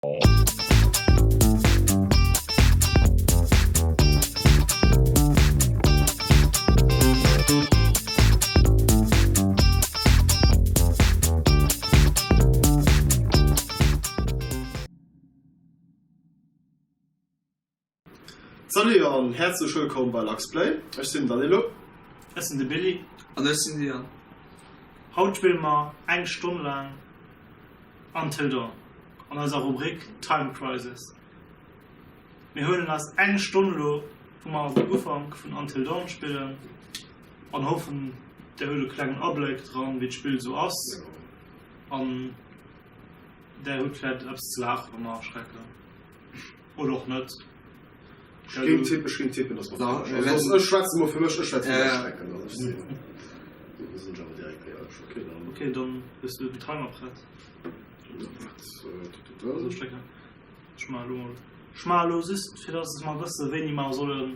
Salut an häerzlech wëllkomm bei Luxplay. Ech sinn den Danilo. Ech sinn de Billy. An ech sinn de Yann. Haut spille mer eng Stonn laang Until Dawn an eiser Rubrik Time Crisis. Mir huelen eis eng Stonn elo, wou mer den Ufank vun Until Dawn spillen an hoffen, der hutt e klengen Abléck dran, wéi d'Spill esou ass an der hutt vläit eppes ze laachen, wa mer erschrecken oder och net. Ech géing tippen, ech géing tippen, dass mer falsch. Also ech schwätze mol fir mech, ech wäert vill erschrecken. Also ech sinn, do sinn ech awer direkt éierlech. Okay, dann. Okay, dann hues du den Timer prett. Also ech drécken, ech maachen elo mol, ech maachen elo just fir dass mer wësse wéini mer sollen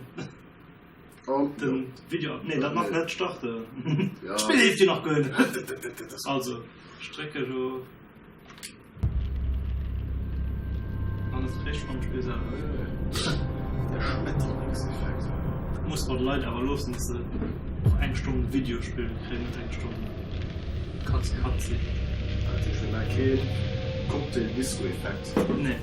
den Video, nee dat nach net starten, d'Spill leeft jo nach guer net. Also ech drécke elo. An et réischt beim Spill selwer. Der Schmetterlingseffekt. Muss mer de Leit awer loossen, dass se och eng Stonn Video spillen kréien, net eng Stonn Cutscene. Cutscene. Dat heescht, mir maache kee Cocktail-Disco-Effekt. Nee.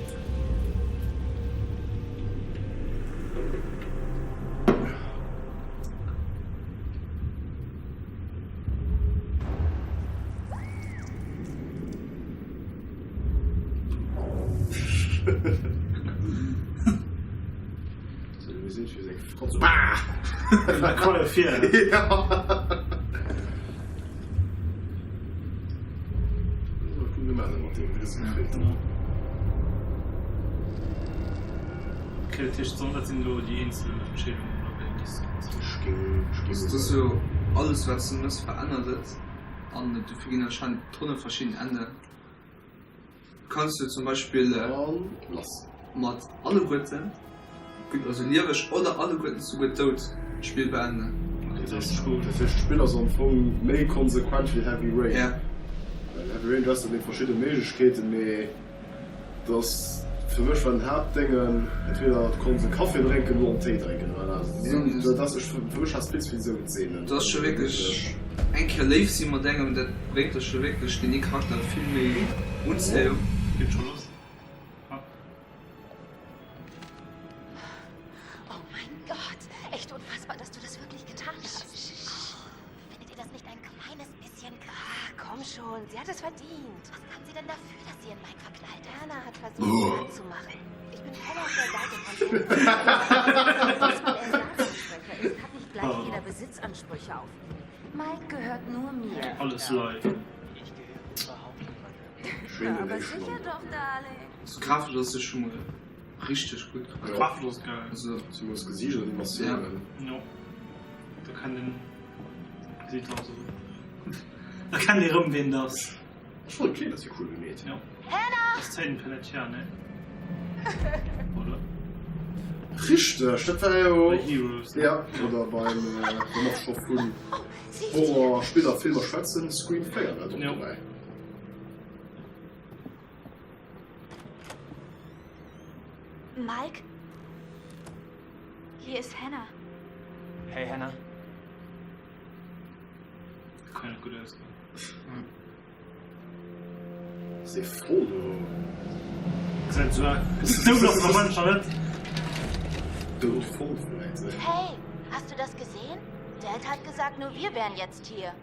Okay, dat heescht, dat sinn elo déi eenzel Entscheedungen, oder wéi? Dat ass jo alles, wat s de mëss, verännert et. An dofir ginn anscheinend Tonne verschidden Enden. Kanns du zum Beispill mat alleguerten, also lieweg oder alleguerten souguer dout, d'Spill beenden. Dat heescht d'Spill ass am Fong méi konsequent wéi Heavy Rain. Well Heavy Rain, du has jo méi verschidde Méiglechkeeten, mee Dass fir mech war den Haaptdéngen entweder du konns e Café drénken oder en Téi drénken. Voilà, dat ass ech fir mech has vill ze vill esou Zeenen. Dat ass scho wierklech eng Kéier léif si mat engem, dat bréngt der scho wierklech deen ee Charakter vill méi Unzéiung. Geet scho lass. Oh mein Gott, echt unfassbar, dass du das wirklich getan hast. Findet ihr das nicht ein kleines bisschen krass? Ach, komm schon, sie hat es verdient. Was kann sie denn dafür, dass sie in Mike verknallt ist? Hannah hat versucht, sie anzumachen. Ich bin voll auf der Seite von Hannah. Dass man Ersatzsprecher ist, hat nicht gleich jeder Besitzansprüche auf ihn. Mike gehört nur mir. Alles live. Ich gehöre überhaupt niemandem. Schön Aber sicher doch, Darling. Also grafesch ass se scho mol richteg gutt. Grafesch ass geil. Also Zemools Gesiicht, Animatiounen. Jo. Da kann den gesit also da kennt ee rëm ween dat ass. Ech wollt keen, dat si cool gemeet. Jo. Ass d'Hayden Panettiere, ne? Oder? Richteg, dat war jo. Bei Heroes, ne? Ja, oder beim, wa mer scho vun Horror-Spiller, Filmer schwätzen, Scream 4 war och dobäi. Mike? Hier ist Hannah. Hey Hannah. Kann net gutt ausgoen. Ass ee voll do? Gesäit esou aus. Dout ass warscheinlech nach net. Dout voll vläit. Hey, hast du das gesehen? Dad hat gesagt, nur wir wären jetzt hier.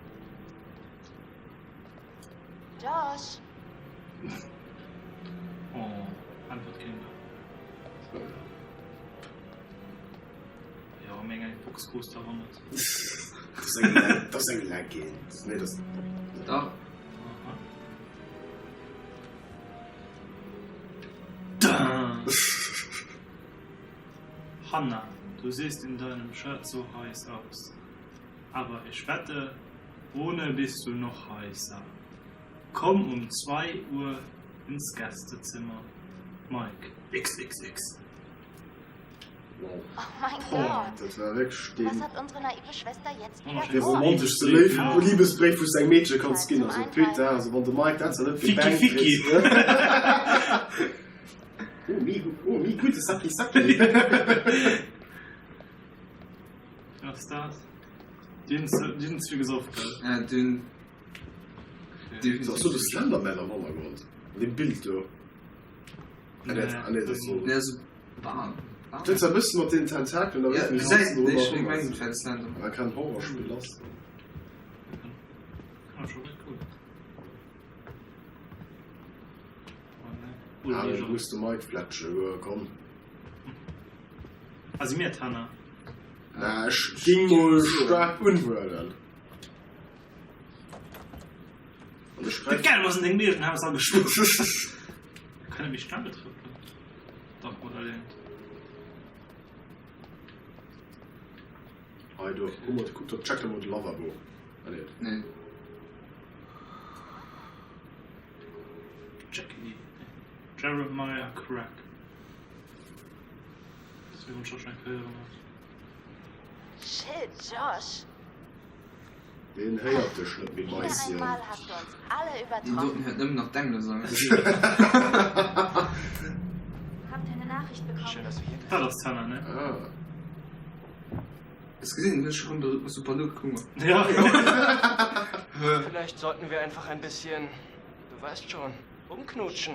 Josh! Oh, äntwert keen da. Jo, meng eng Box krus de awer net. Dat ass eng Legend. Nee, dat. Dach. Hanna, du siehst in deinem Shirt so heiß aus. Aber ich wette, ohne bist du noch heißer. Komm um 2 Uhr ins Gästezimmer. Mike. Xxx. Wow. Oh mein Gott. Dat war wierklech deen. Was hat unsere naive Schwester jetzt wieder Dee vor? romanteschste Léif Liebesbréif, wou s de engem Meedche kanns ginn. Also putain, also wann de Mike dat zwar net Ficky gebangt Ficky. kritt. Oh, mi, oh, mi gute Sacki Sacki. Was ist das? Den den ze gesoff gell? Ja, den. Definitiv. Ass do de Slenderman am Hannergrond? An deem Bild do? Ah, nee, ah, nee, das ist so. Nee, so Bam. Dat huet zwar e bëssen mat den Tentakelen, awer Ja, net méi gesäit ganz ech ech mengen et wär de Slenderman. War kein Horrorspill ass. Ah, schon cool. Ah, du muss de Mike fletschen, komm. Ah, si mir d'Hanna? Na, ech ging mol staark unhuelen. An ech Wéi geil, du hues an dengem eegenen Haus ageschloen. Kann e méi schnell trëppelen? Dach, mat erleent. Hei do, kuck mol, kuck do, check mol de Lavabo. Ah, nee. Nee. Jackie, Jeremiah Crack. Das wir uns schon schnell hören. Shit, Josh. Deen héiert dech net méi, Wieder Maischen. einmal hast du uns alle Deen übertroffen. doten héiert nëmmen nach d'Engele sangen. Hab deine Nachricht bekommen. Schön, dass du hier bist. Dat ass d'Hannah, ne? Ah. Hues gesinn, hues schon de super Look, guck mol. Ja. Vielleicht sollten wir einfach ein bisschen, du weißt schon, rumknutschen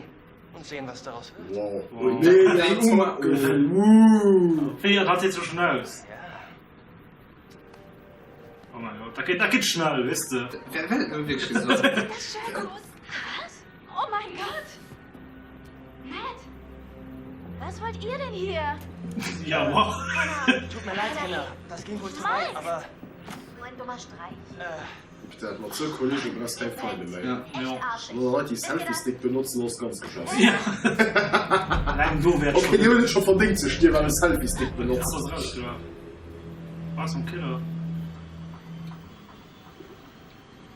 und sehen, was daraus wird. Wow. Wow. Mega Zocken. Woo. Wéi, an hat seet sech schon aus? Ja. Oh mein Gott, dat geet, dat geet schnell, weess de. Wer wer huet dat wierklech gesot? Sieht das schön aus? Was? Oh mein Gott! Matt! Was wollt ihr denn hier? Ja, wow. Tut mir leid, Hannah. Das ging wohl zu weit, aber Nur ein dummer Streich. Dat mat sou Kollege brauchs keng Feinde méi. Ja. Echt Ja. arschig. An Leit déi Selfie-Stick benotzen ass ganz geschoss. Ja. Alleng do wäert Okay, déi hunn et scho verdéngt ze stierwen, well e Selfie-Stick Das benotzen. ass rausgelaf. Was am Killer?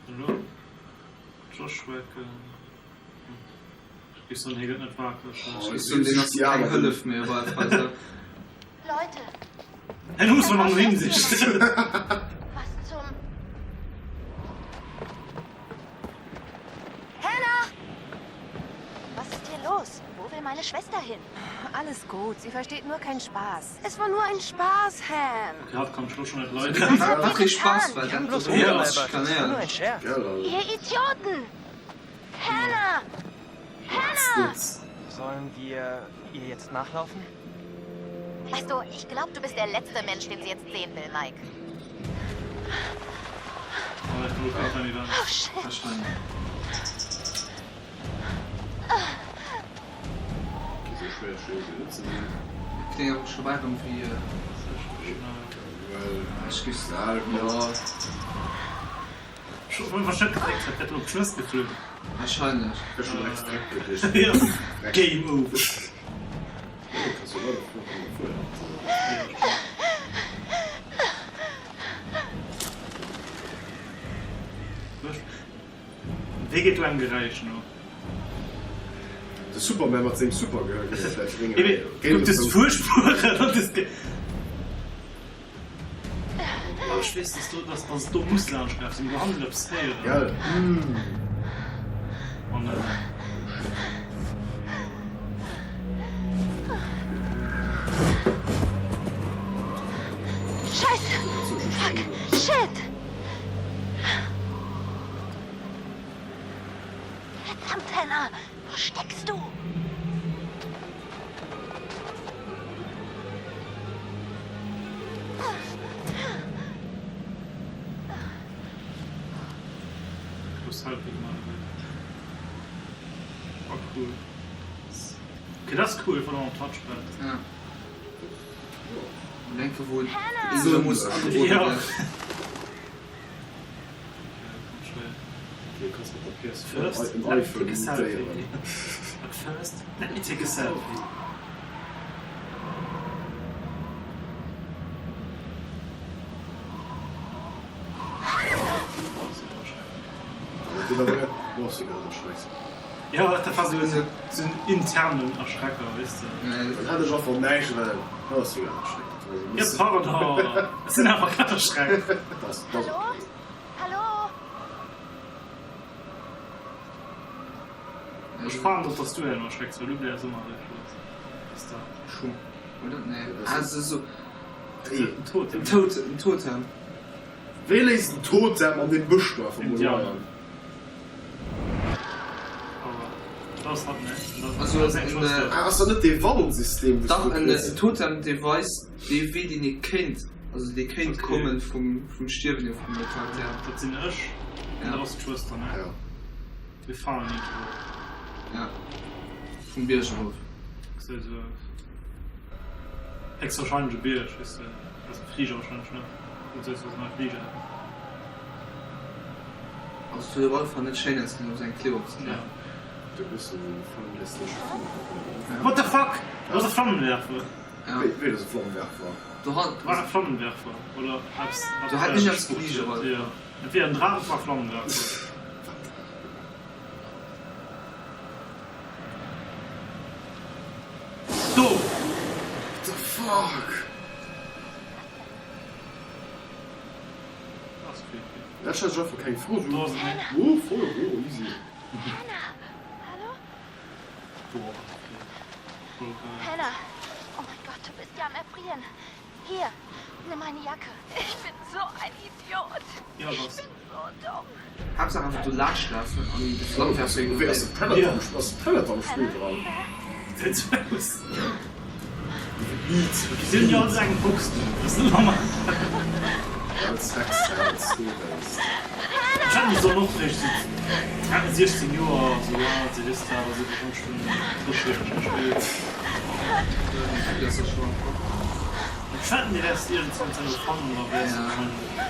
Hallo? Josh wecken. Ech géif soen, hie gëtt net wakereg. Oh, Ech soen, deen ass keng Hëllef méi op alle Fall. Leute! Hien muss man an Hinsicht. Was zum. Hannah! Was ist hier los? Wo will meine Schwester hin? Alles gut, sie versteht nur keinen Spaß. Es war nur ein Spaß, Han. Okay, hatt kann ech lo schon net leiden. Wat kee Spaß war, dat bloß do ass rumgealbert. Das war nur schikanéiert. ein Scherz. Gell, also. Ihr Idioten! Hannah! Hannah! Sollen wir ihr jetzt nachlaufen? Weißt du, ich glaube, du bist der letzte Mensch, den sie jetzt sehen will, Mike. Oh, oh shit. Wahrscheinlich. Kléngt awer scho bal rëm wéi. Ech géif jo. Wahrscheinlech. Game over. Wéi geet do engem Geräisch no? De Superman mat sengem Supergehör géif et vläicht bréngen. Kuck des Fuerspueren an des Ge Oh, ech weess, dass do, dass, dass et do muss laanscht lafen, do hannen eppes héieren. Gell? Oh nein. Scheiße! Fuck! Shit! Verdammt, Hannah! Wo steckst du? Selfie gemacht. Oh, cool. Okay, das ist cool von einem Touchpad. Ja. Denke wou esou muss agebuede Ja. ginn. Hier kanns mat der PS4 First, en let me iPhone take a selfie. imitéieren. But first, let me take a selfie. Ja, dat war sou en, sou en internen Erschrecker, weess de. Dann hat ech einfach näischt well dat ass jo grad erschreckt. Dat war sou Ja, pardon, ech sinn awer grad erschreckt. Dat ass Hallo? okay. Hallo? Ech fannen och, dass du herno erschrecks, well du bläers ëmmer erschreckt. Ass dat? Schung, oder? Nee. Ah, se ass esou. En Totem. En Totem, en Totem. Wéi léisst en Totem an deem Bësch do einfach mol leien? Also en. Ah, ass dat net dee Warnsystem, wou s Dach, du en kriss? Totem, dee weist dee Wee, deen ee kéint, also dee kéint kommen vum, vum Stierwen hier vum Charakter. Dat sinn ech an dat ass d'Schwëster, ne? Ja. Mir falen iergendwou. Ja, vum Bierg erof. Gesäit esou aus. Héchstwahrscheinlech e Bierg, weess de. Also Fliger wahrscheinlech net. Oder soll se nei Fliger hätten. Also et huet op alle Fall net schéin aus ginn op seng Klipp opzeklären. Du bist en feministesche Flammenwerfer. What the fuck? Do ass e Flammenwerfer. Ja. Wéi, wéi, dat ass e Flammenwerfer? Do hat. War e Flammenwerfer oder eppes wat Do hat ech eppes geliicht op alle Fall. Jo, et wier en Draach, et war e Flammenwerfer. Do! What the fuck? Ass creepy. Dat stellt sech einfach keng Fro. Do ass et net. Oh, voll, oh, easy. Hannah! Hallo? Boah, okay. Voll geil. Hannah! Oh mein Gott, du bist ja am Erfrieren. Hier, nimm meine Jacke. Ich bin so ein Idiot. Ja, Ich was? bin so dumm. Haaptsaach einfach do laanscht lafen an de Flammenwerfer Wéi ass de Predator am Spill? Ass de Predator am Spill dran? Gesäit sou aus. Beat. Si hunn jo alles eng Box do, dat ass net normal. Als Hex, als du wéinst. Ech hat mech soll och réischt sou 16 Joer sou al, Silvester awer sou wahrscheinlech vun 30 Joer gespillt. Ech wetten dir wäers iergendwann ze fannen da wäers du wahrscheinlech.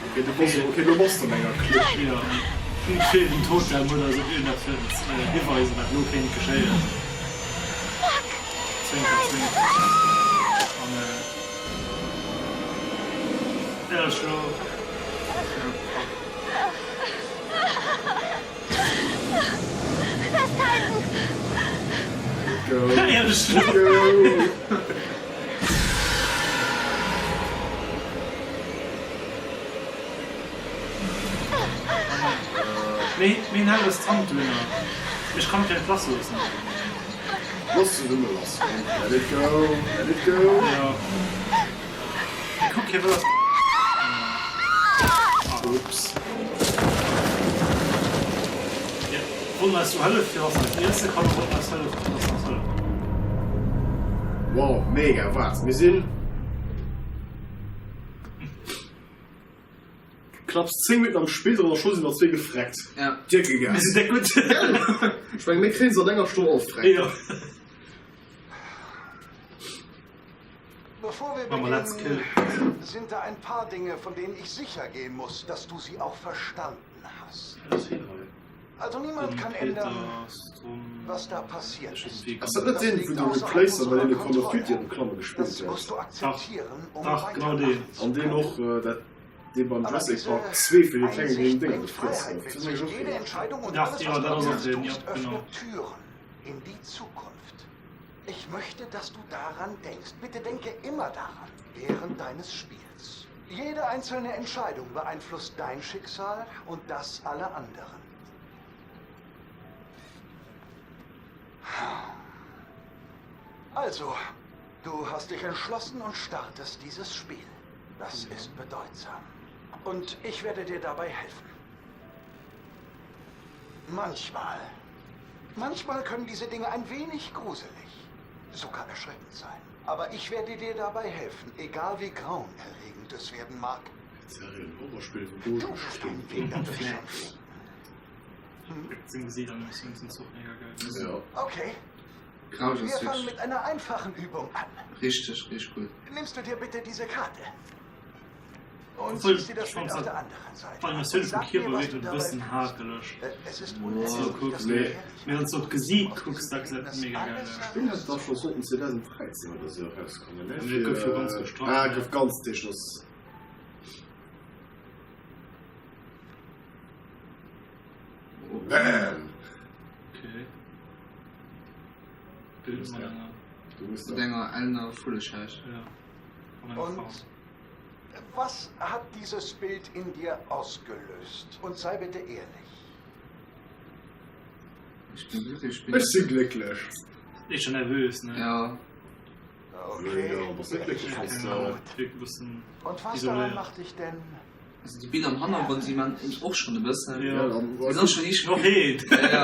Ok, du bass, ok, du bass an enger Klipp. Jo, et feelt en Totem oder esou iergendeppes fir eppes hiweisen, wat elo kéint geschéien. Zwinker, zwinker. An éierlech elo. Festhalten! Go. Éierlech elo. Go. Mee mir hunn alles d'Hand drënner. Ech kann keng Place loossen. Looss zesumme lass, komm. Let it go, let it go. Jo. Mee kuck, hie wëll eis. Ups. Jo, wollen eis jo hëllef fir dass eis iesse kann, wollen eis hëllef fir dass eis hëllef. Wow, mega, waart, mir sinn. Knapps 10 Minutten am Spill dran a scho sinn der zwee gefreckt. Ja. Déck gegas. Mir sinn déck gutt. Ech mengen, mir kréien se an enger Stonn all freck. Jo. Bevor wir Mach mal let's kill. beginnen, sind da ein paar Dinge, von denen ich sicher gehen muss, dass du sie auch verstanden hast. Also niemand kann ändern, was da passiert ist. Ass dat net deen, wou de Replacer bei deene Call of Duty Reklamme gespillt huet? Dach, genau deen. An deen och dat dee beim Jurassic Park 2 fir dee klenge gréngen Dénger gefress gouf? Dat hunn ech och geduecht. Dach, jo, dat ass och deen, jo, genau. Ich möchte, dass du daran denkst. Bitte denke immer daran, während deines Spiels. Jede einzelne Entscheidung beeinflusst dein Schicksal und das aller anderen. Also, du hast dich entschlossen und startest dieses Spiel. Das ist bedeutsam. Und ich werde dir dabei helfen. Manchmal, manchmal können diese Dinge ein wenig gruselig, sogar erschreckend sein. Aber ich werde dir dabei helfen, egal wie grauenerregend es werden mag. Du wirst deinen Weg dadurch schon finden. Ja. Okay. Grausch Wir ass fangen wierklech mit einer einfachen Übung an. richteg, richteg gutt. Nimmst du dir bitte diese Karte? Und Obwohl, siehst dir das ich Bild fand's auf halt der anderen Seite Bei an. Animatioun Und vum sag mir, Kierper was wierkt du et e dabei bëssen fühlst. hakeleg. Äh, Es ist So unerlässlich, kucks, dass du Nee. ehrlich Mee wann s du op bist. d'Gesiit Aus kucks, diesem da gesäit et Ergebnis mega geil alles aus. Spill hätt da scho sollten 2013 oder sou erauskommen, ne? Mee et gouf jo Fir, ganz gestraff, ah, ne? gouf ganz deeg ass. Bam! Okay. Bild mat enger, Du musst Mat da. enger ellener Vulleschäich. ja, an enger Und Farm. was hat dieses Bild in dir ausgelöst? Und sei bitte ehrlich. Ech bin glécklech. Ech bin. Ech si glécklech. Ech schon nervös, ne? Ja. Okay, Jo, bass net glécklech, wann s de. Wierkt e bëssen Und was daran isoléiert. macht dich denn Also déi Biller am Hannergrond, déi man een och schon e bëssen. Ja. Déi sinn och schon richteg Noch heet. Ja, ja.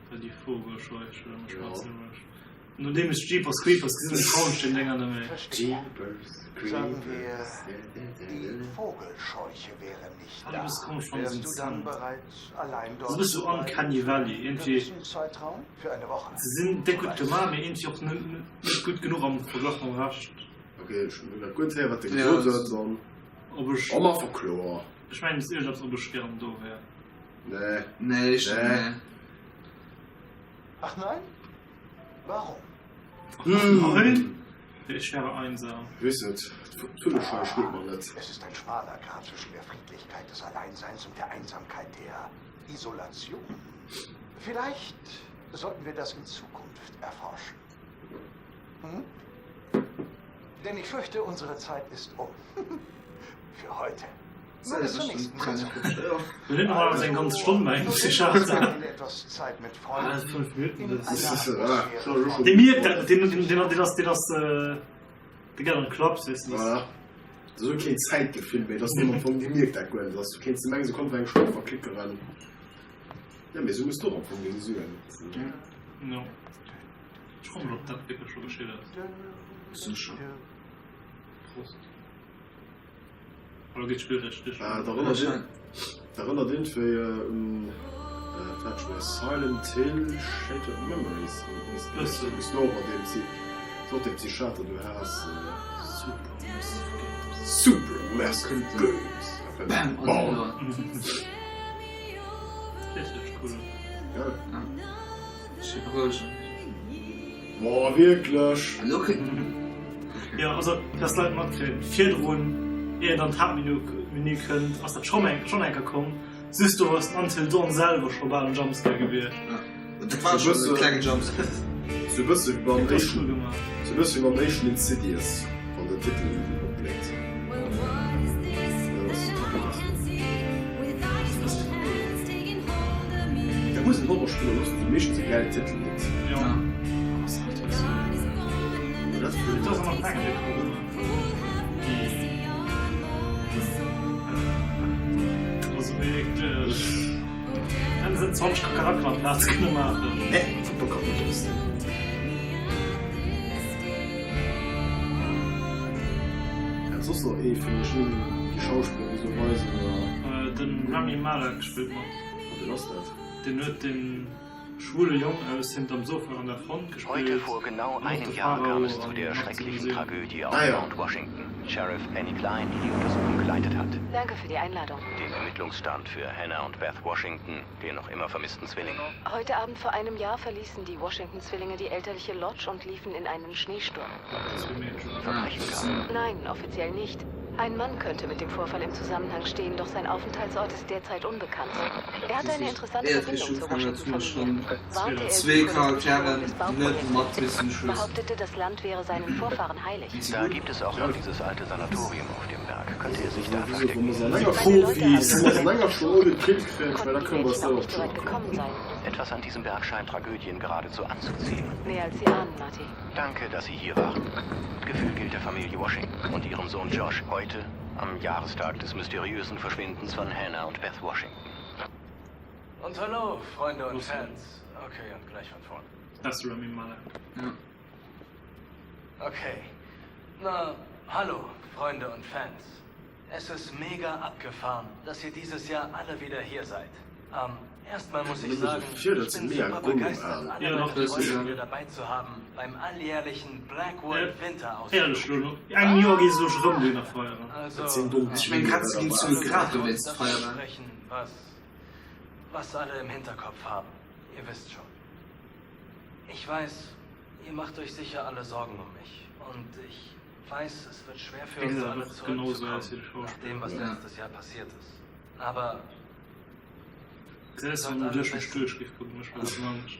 Well déi Vogelscheuche mech schwaarz. Nodeem ech Jeepers Creepers gesinn hunn, trauen ech deem Dénger net méi. Verstehe. Jeepers Sagen wir, Creepers. die Vogelscheuche wäre nicht Hat da. e bësse komesch fonnt, Wärst den du dann Sound. bereit, allein Ass e dort bësse zu sou bleiben Uncanny für Valley, einen iergendwéi. gewissen Zeitraum? Für eine Woche Se sinn déck zum gutt gemaach, Beispiel. mee iergendwéi och net net gutt genuch am Verglach mam Rescht. Ok, ech hunn dat gutt héieren, wat de Ja, gesot das- huet, an Ob ech, am Afong kloer. ech mengen, et ass iergendeppes, ob ech gären do wär. Nee. Nee, ech Nee. nee. Ach nein? Warum? Nein? Ich wäre einsam. Ich weess net, d'Vulleschei steet mer net. Es ist ein schmaler Grat zwischen der Friedlichkeit des Alleinseins und der Einsamkeit der Isolation. Vielleicht sollten wir das in Zukunft erforschen. Hm? Denn ich fürchte, unsere Zeit ist um. Für heute. Mir hunn normalerweis eng ganz Stonn bei engem Psychiater. Ah, 5 Minuten, das ist. Dee mierkt dat net, deen, deen, deen, deen ass, deen ass, dee geet an d'Klaps, weess de. Voilà. Dat ass och keen Zäitgefill méi, dat ass deen am Fong, dee mierkt dat guer net. Dat ass, du kéints em eng Sekonn fir eng Stonn verklickeren. Jo, mee esou muss d'och am Fong gesinn suen. Jo. Ech froe mech, ob dat wierklech scho geschitt ass. Sécher. Prost. Elo geet d'Spill richteg Ah, un. dat erënnert een, dat erënnert iergendwéi un, wat scho méi, Silent Hill Shattered Memories. Bëssen. Wou s du och mat deem Psy, och dee Psychiater do has. Supermassive Games. Supermassive Games. Bam! An Bam! elo. Richteg cool. Gell? Ja. Ech si berouegen. Boah, wierklech? Elo kritt. Jo, also dass d'Leit matkréien, virdrun, ier et an d'Haaptmenü kënnt, ass dat schonn eng schonn eng Kéier komm. Just do ass den Until Dawn selwer scho bal en Jumpscare gewiescht. Ja, dat war schonn e klengen Jumpscare. Sou e bësse wéi beim Dat ass cool éischten, gemaach. sou e bësse wéi beim éischten Insidious, wann den Titel iergendwéi opbléckt. Dat ass top gemaach. Dat muss en Horrorspiller loossen, déi meeschtens e gäilen Titel huet. Jo. Dat Et ass am Anfang fir Corona. Déi also wierklech hätten se 20 Kakerlaken amplaz kënne maachen. Nee, Football-Kakerlaken. Hat soss nach ee vun iech un déi Schauspiller déi sou weisen oder? Den Rami Malek spillt mat. A wien ass dat? Deen huet den schwule Jong aus Hinterm Sofa an der Front Heute gespillt vor genau an och einem de Jahr kam Pharao es zu an der Nacht zum schrecklichen Museum. Tragödie auf Ah ja. Mount Washington. Sheriff Penny Klein, die die Untersuchung geleitet hat. Danke für die Einladung. Den Ermittlungsstand für Hannah und Beth Washington, den noch immer vermissten Zwillingen. Heute Abend vor einem Jahr verließen die Washington-Zwillinge die elterliche Lodge und liefen in einen Schneesturm. Verbrechen kam. Nein, offiziell nicht. Ein Mann könnte mit dem Vorfall im Zusammenhang stehen, doch sein Aufenthaltsort ist derzeit unbekannt. Er hatte eine interessante Verbindung zur Washington-Familie. Warnte er Zwee sie vor der Charakteren Zerstörung des net Bauprojektes, mat bis zum Schluss. behauptete, das Land wäre seinen Vorfahren heilig. Da gibt es auch noch dieses alte Sanatorium auf dem Berg. Könnte er sich da verstecken? Seine Leute haben Profis! ihn Wa mer schon ohne Kind kréien, konnten da die kënne mer Mädchen auch selber nicht so weit gekommen sein. Etwas an diesem Berg scheint Tragödien geradezu anzuziehen. Mehr als sie ahnen, Marty. Danke, dass Sie hier waren. Gefühl gilt der Familie Washington und ihrem Sohn Josh heute am Jahrestag des mysteriösen Verschwindens von Hannah und Beth Washington. Und hallo, Freunde und Fans. Okay, und gleich von vorn. Das Rami Malek. Ja. Okay. Na, hallo, Freunde und Fans. Es ist mega abgefahren, dass ihr dieses Jahr alle wieder hier seid. Ähm, erstmal muss ich sagen, ich bin super begeistert, alle Ja, meine doch, das Freunde ist ja- wieder dabei zu haben beim alljährlichen Blackworld Winterausflug. Éierlech elo, no engem Joer gi se elo scho rëm dohinner feieren. Also, Dat sinn domm Ech meng grad se ginn zu alle grad Leute dowéinst das feieren. besprechen, was, was alle im Hinterkopf haben. Ihr wisst schon. Ich weiß, ihr macht euch sicher alle Sorgen um mich. Und ich weiß, es wird schwer für Wéi uns gesagt, alle och genau sou aus wéi de zurückzukommen, nach dem, was Ja. letztes Jahr passiert ist. Aber Gesäis, wann du duerch mech duerch géif kucken, ech wëll dat anescht.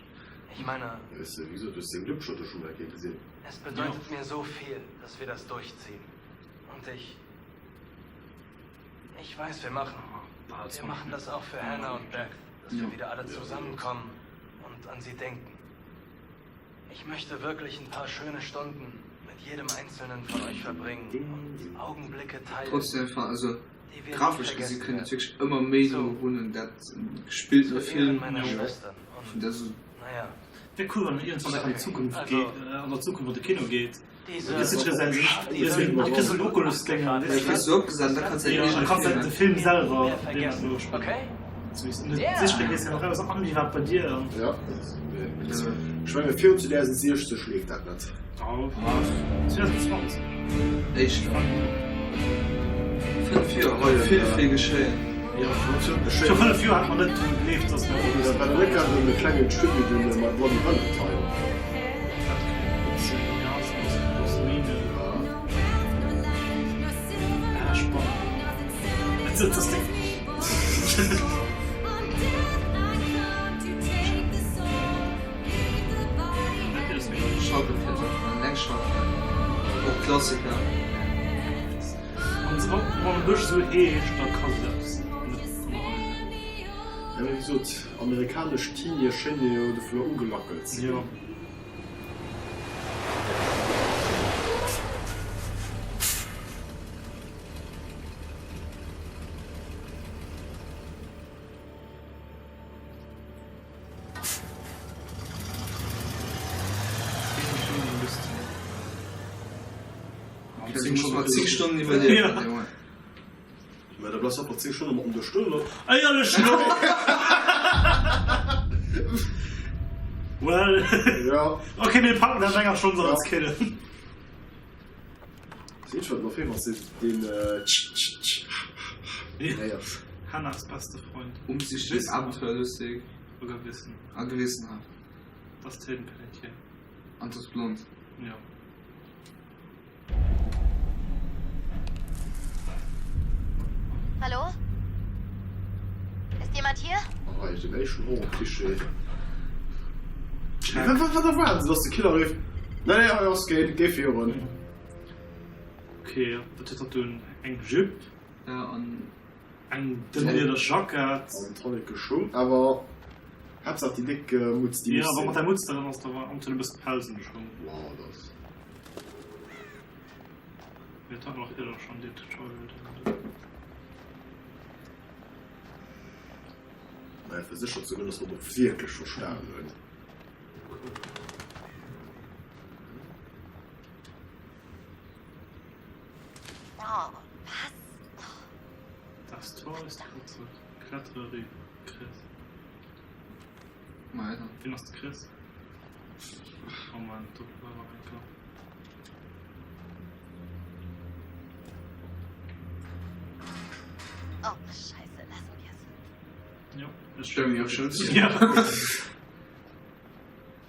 ich meine, Weess de, wéi gesot, du hues deng Glubscherte schon eng Kéier gesinn. es bedeutet mir so viel, dass wir das durchziehen. Und ich. Ich weiß, wir machen. Bal Wir 20 machen das auch für Hannah und Beth. Dass wir wieder alle zusammenkommen und an sie denken. Ich möchte wirklich ein paar schöne Stunden mit jedem einzelnen von euch verbringen und Augenblicke teilen. Trotzdem fa also grafesch gesi kënnt et wierklech ëmmer méi no erun un dat gespillte Film vun der sou. Wär cool wann en iergendwann nach an d'Zukunft geet, an der Zukunft an de Kino geet. De Film selwer Ech menge virun 2060 leeft dat net. Éischter 5 Joer hei vill vill geschéien. Viru 5 Joer hat mer net drun gegleeft, dass mer. War dat net grad e klengen Studio deen My Bloody Valentine? Och Klassiker. Wann e Bësch esou heescht, da ka se eppes net aneres sinn. Ja, wéi gesot, amerikanesch Teenië schénge jo dovunner ugelackelt ze ginn. Zing Stonnen iwwerliewen. Mä da bleifs einfach 10 Stonne mat em do stoen an. Éierlech elo? Well. Ja. Ok, mir packen dat an enger Stonn soll eis killen. Seet schon op eemol se deen tsch tsch tsch héiers. Hannas beste Freund. Umsichtig, abenteuerlustig. A gewissen. A gewissenhaft. Das Taden Pelletier. An das blond. Ja. Hallo? Ist jemand hier? Oh, hei den éischten Horror-Klischee. Wat wat wat erwaarden se, dass de Killer rifft, Nee, nee, hei ass keen, géi virun. Ok, wat huet dat dunn? Eng Jupe? Ja, an. Eng dënn lieder Jackett. An tonneke Schung, awer Haaptsaach déi déck Mutz, déi muss sinn. Ja, wa mat der Mutz dran ass, da war am e bësse Pelz un de Schung. Wow, dat ass. Mee dat hat mer dach ier schonn, deen Tutorial deen. Naja, fir sécher ze goen, dass mer et och wierklech verstanen hunn. Oh, was? Das Tor ist kaputt. Klettere rüber, Chris. Weiter. Wien ass de Chris? Oh Mann, do war nach eng Kar. Oh, Scheiße, lassen wir's. Jo, ech Stell mir och schon zu. Ja.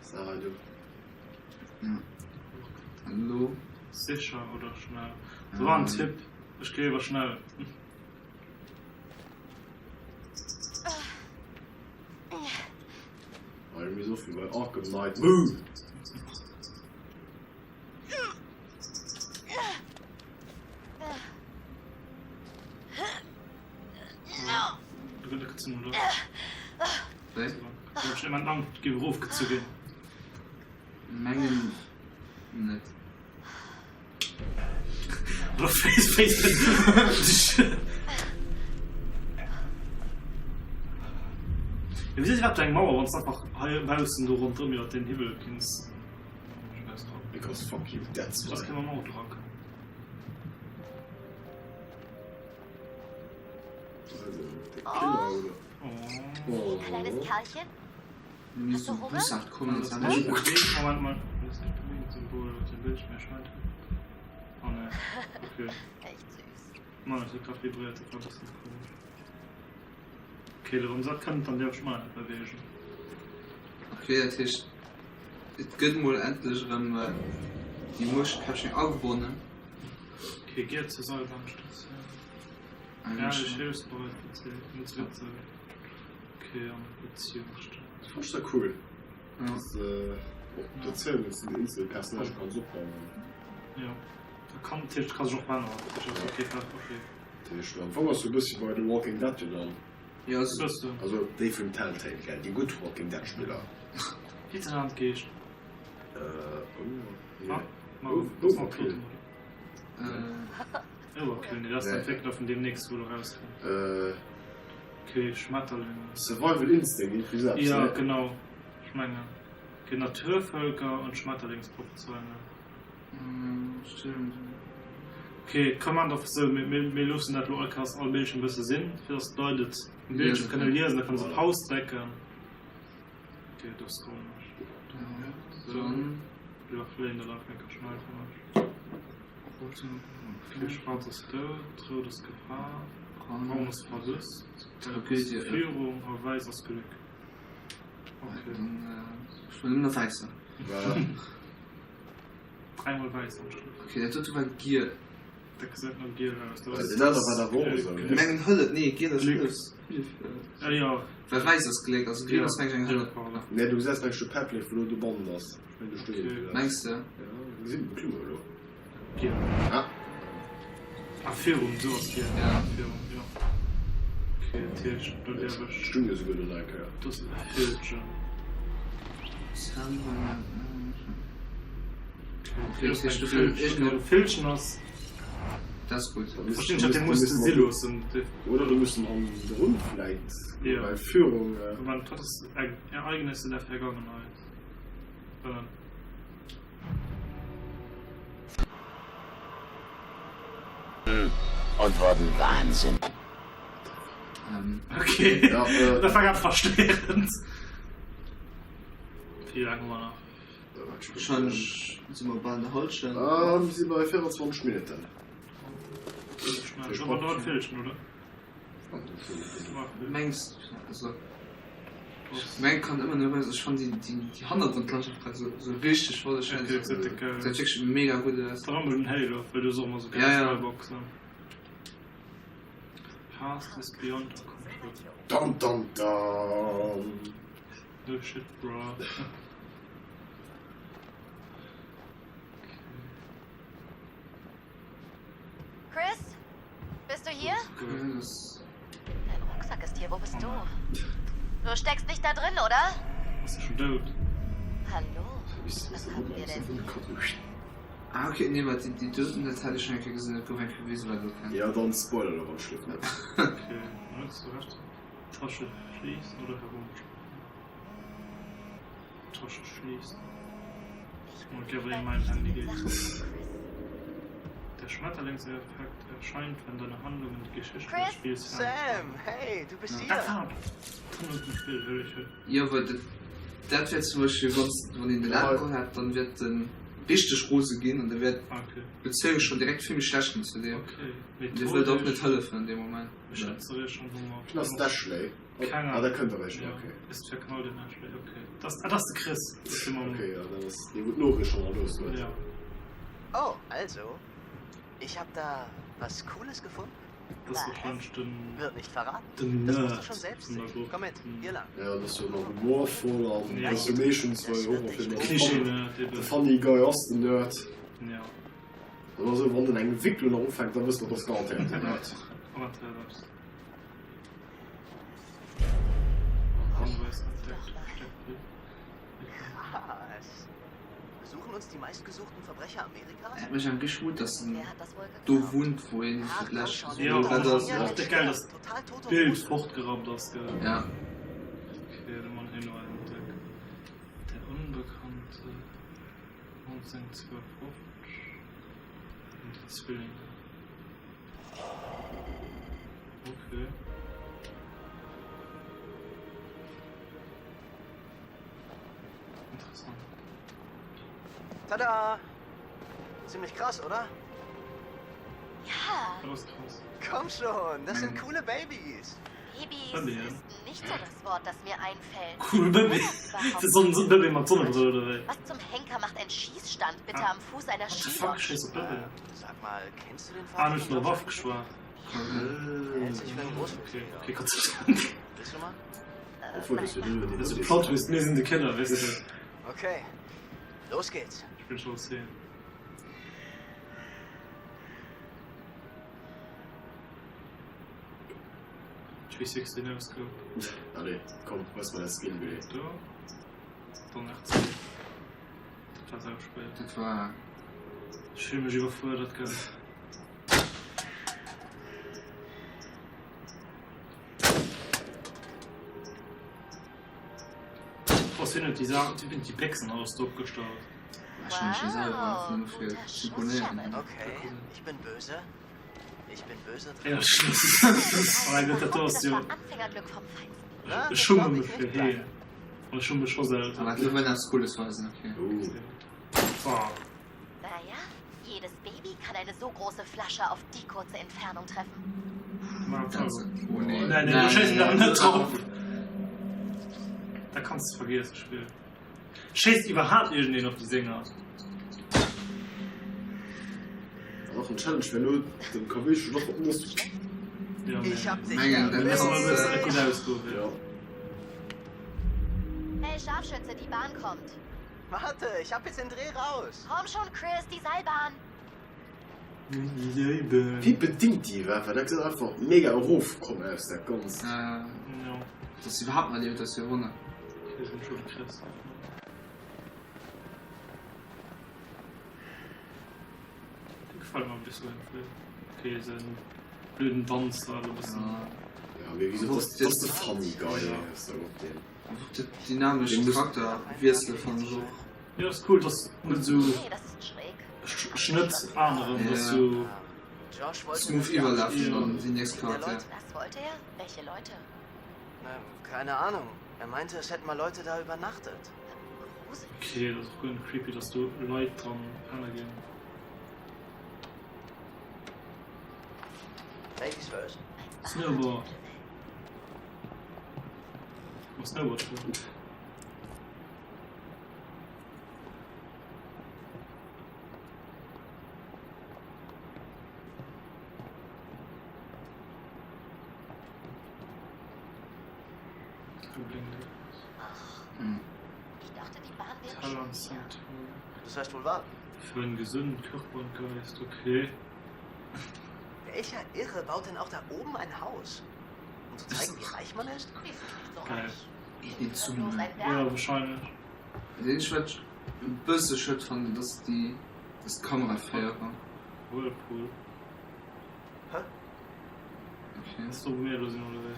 Sarah, du. Ja. Hallo. Sicher oder schnell? So war en Tipp. Ech géif iwwer schnell. Hei mir so vill bei Arkham Knight. Move! Du gëtt gezunn, oder? Wéi? Du huet schon lang gi erofgezu ginn. Mengen net. Oder Face Face. Ja, wieso ist überhaupt eng Mauer, wann es einfach hei baussen do rondrëm iwwer den Hiwwel kinns. Scheiß drauf. Because fuck you, that's Das why. kann man Auto dran. Also, der Killer, oder? Oh. Oh. Kleines Kerlchen? Mir Hast du so Hunger? Bussard kommen Das an nicht bewegen. Moment mal. Das nicht bewegen Symbol auf dem Bildschirm erscheint. Oh ne. Okay. Echt süß. Mann, das hat gerade vibriert. Das war ein bisschen komisch. Okay, warum sagt kann dann der schon mal nicht bewegen? Okay, dat heescht et gëtt mol endlech erëm déi Motion Capturing agebonnen. Okay, geh zur Seilbahnstation. Ehrlich hilfsbereit verziehen. Okay, an Beziehungsstatus. Dat fand ech sehr cool. Ja. Dass de och d'Bezéiungen zu den eenzelnen Personnagë kanns opbauen. Ja. Da kann natierlech ka sech och änneren. Dat ass okay, okay. Dat heescht, am Fong ass jo e bëssi bei The Walking Dead jo dann. Jo, also. Also déi vun Telltale, gell, déi gutt Walking Dead Spiller. Wéi den Land geescht. Overkill. Overkill, nee, dat ass den Entwéckler vun deem nächste wou elo rauskënnt. Okay, Schmetterlinge. Survival Instinct, irgendwie sou eppes, ne? Jo, genau, ech mengen. Okay, Naturvölker und Schmetterlingsprophezeiungen. Stimmt. Okay, komm maan dach esou, mir, mir, mir loossen dat lo all Kéiers all Bildschirm e bësse sinn, fir dass d'Leit et um Bildschirm kënne liesen, da kënne se Paus drécken. Okay, do scrollen ech. So, iwwerfléien dat einfach eng Kéier schnell fir mech. Okay, schwaarz ass dout, rout ass Gefahr, braun ass Verlust, gelb ass Führung a wäiss ass Glück. Okay. Dann, ech wëll nëmmen nach wäiss hunn. Voilà. Dräimol wäiss am Schnëtt. Okay, dat dote war giel. Dat gesäit no giel aus. Dat ass. Den aner war dach och esou, ne? Ech mengen hëllet, nee giel ass Gléck. Hëllefs, Hëllef, Ah jo. well wäiss ass Gléck, also giel ass mengen ech eng Jo, Hëllef. pardon. Nee, du gesäis mengen ech de Pättléck wou lo dobannen ass. Ech mengen do steet Okay. iergendwéi eppes. Mengs de? Ja, gesinn de Clou elo. Giel. Ah. Ah, Führung, do ass giel. Ja. Führung, jo. Okay, dat heescht, do däerf ech. Stung jo souguer do nach eng Kéier. Do ass e Villchen. Okay, dat heescht, do fënnt iergendeng. Villchen ass. Dat ass gutt. Verstinn ech, dat dee muss de Silo sinn. Oder do mussen hannendrun vläit bei Führung. Moment, wat ass Ereignisse der Vergangenheit? Und wurden wahnsinnig. Okay, dat war grad verstörend. Wéi laang hu mer nach? Wahrscheinlech si mer bal an der Halschent. Mir si bei 24 Minutten. Dat war nach e Villchen, oder? Mengs also ech meng kann ëmmer nëmme ech fan déi déi Hannergrondlandschaft grad sou sou richteg wonnerschéin Okay, dat ass geil. Säit wierklech mega gutt aus. Dann haben wir den Halo, well du ass och ëmmer sou Ja, ja. Skyboxen. Past is beyond our control. Dam dam dam. No shit bro. Chris, bist du hier? Dein Rucksack ist hier. Wo bist du? Du steckst nicht da drin, oder? Ass e schon dout? Hallo, was haben wir denn hier? Ah okay, nee wat déi doten dat hat ech schon eng Kéier gesinn, dat gouf eng Kéier gewisen, wat dat kennt. Ja dann spoiler lo wann schliff net. Okay, hues du recht. Tasche schließen oder herumspringen? Tasche schließen. Okay, wéi mein Handy geet. Der Schmetterlingseffekt erscheint, wenn deine Handlungen die Geschichte des Spiels Sam, hey, du bist hier! Jo, well dat, dat wär zum Beispill, wanns, wann een den Alkohol hat, dann wäert en richteg rose ginn an da wäert d'Bezéiung schonn direkt vill méi schlecht ginn zu deem. An dee wëllt och net hëllefen an deem Moment. Ass d'Ashley? Ah, da kënnt eréischt nach, okay. Ist verknallt in Ashley, okay. Das, ah, das ist de Chris. Das ist de Mann. Okay, ja, dat ass dee, wou d'Noriicht schonn erlooss huet. Ja. Oh, also, ich hab da was Cooles gefunden. Das ist wahrscheinlich den. Wird nicht verraten. Den Das musst du Nerd schon selbst vun der sehen. Grupp. Komm mit, hier lang. Ja, dat ass jo nach humorvoll an Ja. dat ass jo meeschtens bei Horrorfilmer. Klischee-Nerd, eben. De Funny Guy ass den Nerd. Ja. Dat ass esou, wann en eng Wicklung nach ufänkt, da wësst der, dat ass garantéiert den Nerd. Amateurapps. Krass. Besuchen uns die meistgesuchten Verbrecher Amerikas? Et mécht engem richteg Mut, dass en do wunnt, wou een fir d'lescht Jo, dat ass. och de geil, dass d'Bild fortgerappt ass, gell? Ja. Okay, de Mann Halo entdeckt. Der Unbekannte 1952 und die Zwillinge. Okay. Interessant. Tada! Ziemlich krass, oder? Ja. Das ist krass. Komm schon, das sind coole Babys. Babys Baby, ist nicht so das Wort, das mir einfällt. Cool Baby. Das ist so ein Baby mat Sonnebrëll oder wéi? Was zum Henker macht ein Schießstand bitte Ah. am Fuß einer What the fuck, Skilodge? schéiss op Baby. Sag mal, kennst du den Ah, Vater hun von ech Josh Waff geschwat. Hält sich für einen Okay, okay, Gott sei Dank. Willst du mal? Obwohl, das jo net Das ist e Plot Twist, mir sinn de Killer, weess de. Okay, los geht's. Ich bin schon 10. 360 No Scope. Allez, komm, weis mol däi Skill, Willy. Do. Dann R2. Dat war sau spéit. Dat war. Ech fille mech iwwerfuerdert, gell. Was sinn et déi Saachen, déi déi Béchsen alles do opgestallt? Wahrscheinlech déi selwer, einfach nëmme fir ze imponéieren. Okay, ich bin böse. Ich bin böse Ja, oh mein Gott, dat do ass jo. Ech schumme mech fir hee. An ech schumme mech scho selten. Awer elo wëll eppes Cooles weisen, okay. Oh. Naja, jedes Baby kann eine so große Flasche auf die kurze Entfernung treffen. Oh nee. Nee, nee, do schéissen der net drop. Da kanns de vergiessen, Spill. Schéisst iwwerhaapt iergendeen op déi Sénger? An och en Challenge wär lo dem Kaméischen och op d'Noss. Ja, mee Ich hab dich Mengen, dat Lass kanns mal de. net gutt ausgoen. Ja. Hey Scharfschütze, die Bahn kommt. Warte, ich hab jetzt den Dreh raus. Komm schon, Chris, die Seilbahn. Wéi bedingt déi war, well dat gesäit einfach mega erofkomm aus dat Ganzt. Ja, dass se iwwerhaapt nach lieft ass jo e Wonner. Ja mee wéi gesot dat ass de funny guy sou op deen. De dynamesch Charakterwiessele fannen ech och. Jo ass cool dass net sou Schnëtt aneren dass sou. Smooth iwwerlafen an déi nächst Charakter. Was wollte er? Welche Leute? Keine Ahnung. Er meinte, es hätten mal Leute da übernachtet. Ok, dat ass och guer net creepy dass do Leit dran penne ginn. Ladies first. Snowboard. Mam Snowboard fueren. Das heißt wohl warten. Für einen gesunden Körper und Geist, okay. Welcher Irre baut denn auch da oben ein Haus? Um zu zeigen, wie reich man ist? Geil. Zoom. Ja, wahrscheinlech. Dat eenzegt wat ech e bësse schued fannen dat ass déi dass d'Kameraféierung. Whirlpool. Hä? Okay. Ass do wou mir elo sinn oder wéi?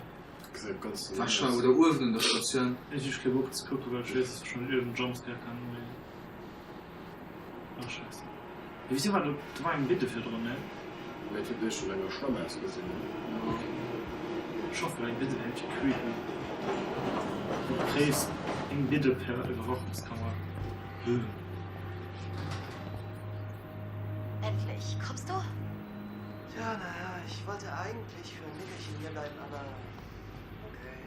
Gesäit ganz normal aus. Wahrscheinlech oder uewen un der Statioun. Ech hu kee Bock ze kucken well ech weess dass schon iergend Jumpscare kann mee ah scheisse. Mee wéisou war do do war eng Bidde virdrun ne? Mee et huet éischter no enger Schwämm ausgesinn. Ech hoffen eng Bidde wär net creepy. Du kréis eng Bidde per Iwwerwachungskamera. Huh. Endlich, kommst du? Tja, naja, ich wollte eigentlich für ein Nickerchen hier bleiben, aber okay.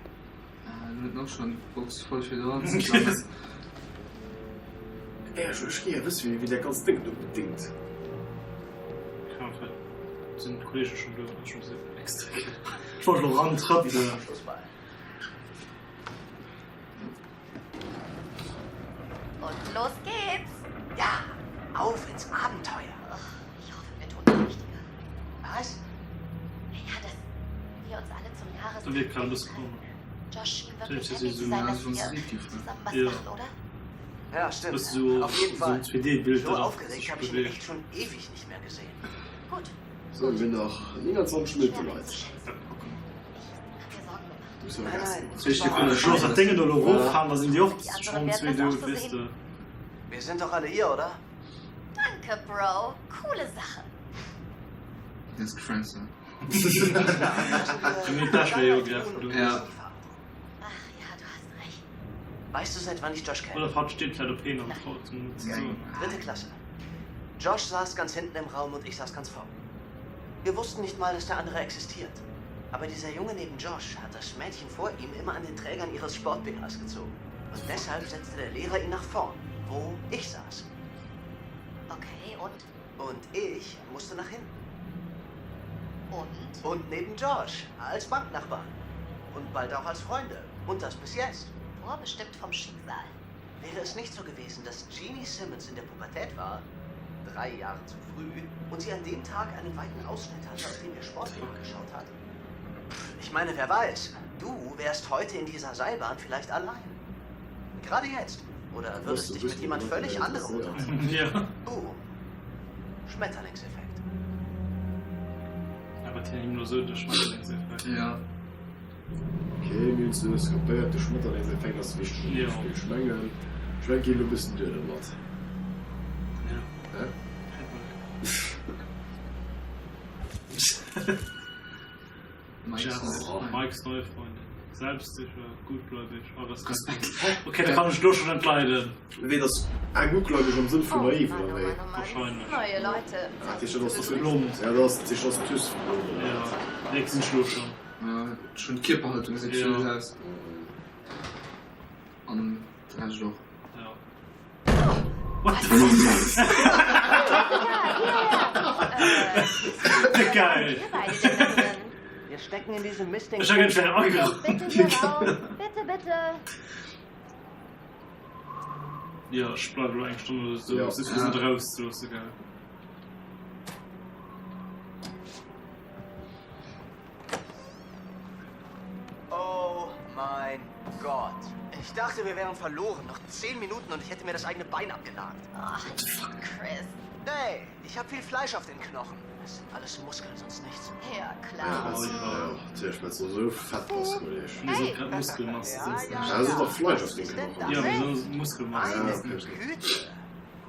Äh, huet och schon d'Box voll fir dran ze klammen. Ech ech gi wëss wéi wéi dat ganzt Déng do bedingt. Keine Ahnung, vielleicht sinn d'Kollegen schon do, ass schon bëssen extra. Ech wollt elo ran trëppelen. Fußball. Und los geht's! Ja, auf ins Abenteuer! Ich hoffe, wir tun das Richtige. Was? Ja, dass wir uns alle zum Jahres... Dat wierkt grad e bësse komesch. Josh schien wirklich happy zu sein, dass wir zusammen was Ja. machen, oder? Ja, stimmt. Bësse so, Auf jeden so Fall. ein 2D-Bild, So dat aufgeregt sech habe ich ihn beweegt. echt schon ewig nicht mehr gesehen. Gut. So, mir nach 29 Minutten, Schwer Leit. einzuschätzen. Ja, kucken. Ich hab mir Sorgen gemacht. Muss ja Gas ginn. Soll ich dir Wann ech dat Déngen do elo eroffahren, da sinn déi och schonn 2D, weess de. Wir sind doch alle hier, oder? Danke, Bro. Coole Sache. Den ass gefriendzoned. Mee d'Äsch wär jo gerecht, oder? Ja. Ach ja, du hast recht. Weißt du, seit wann ich Josh kenne? Oder hatt steet vläit op een an traut sech net ze soen. Dritte Klasse. Josh saß ganz hinten im Raum und ich saß ganz vorn. Wir wussten nicht mal, dass der andere existiert. Aber dieser Junge neben Josh hat das Mädchen vor ihm immer an den Trägern ihres Sport-BHs gezogen. Und deshalb setzte der Lehrer ihn nach vorn, wo ich saß. Okay, und? Und ich musste nach hinten. Und? Und neben Josh, als Banknachbarn. Und bald auch als Freunde. Und das bis jetzt. Vorbestimmt vom Schicksal. Wäre es nicht so gewesen, dass Jeannie Simmons in der Pubertät war, drei Jahre zu früh, und sie an dem Tag einen weiten Ausschnitt hatte, aus dem ihr Sportlehrer geschaut hat? Ich meine, wer weiß, du wärst heute in dieser Seilbahn vielleicht allein. Gerade jetzt. Oder würdest dich mit jemand völlig anderem unterhalten? Ja. Uh. Schmetterlingseffekt. Awer hien him lo sou de Schmetterlingseffekt. Ja. Okay, mir hunn zumindest kapéiert, de Schmetterlingseffekt ass wichteg am Spill. Ech mengen, ech mengen, geet elo e bëssen duer domat. Ja. Hä? Mikes neue Freundin. Selbstsicher, gutgläubig a respektvoll. Okay, da kann ech lo schon entleiden. Wéi, dass eng gutgläubeg am Sënn vun naiv, oder wéi? Wahrscheinlech. Neue Leute. Ah, dat heescht, dat ass blond. Ja, dat ass, dat heescht, dat ass d'Tüss vum Blond, oder wat? Ja, nee, gesinn ech lo schon. Ja, schon d'Kierperhaltung seet villes aus. An de Rescht och. Ja. What the fuck? Geil! Wir stecken in diesem Mistding. Ech ergänzen eng Agro. Bitte hier rauf. Bitte, bitte. Ja, ech bleiwe lo eng Stonn oder sou, Ja. just fir se net erauszeloosse, gell. Oh mein Gott. Ich dachte, wir wären verloren. Noch zehn Minuten und ich hätte mir das eigene Bein abgenagt. Oh, Chris. Hey, ich habe viel Fleisch auf den Knochen. Das sind alles Muskeln, sonst nichts. Ja, klar. Ja, ja, natierlech, well s de esou fett bass, Kolleg. Wieso grad Muskelmasse, sonst Ja, nicht? Ja, da ass och Fleisch auf den Knochen. Ja, wieso Muskelmasse, Meine sonst nicht? Güte.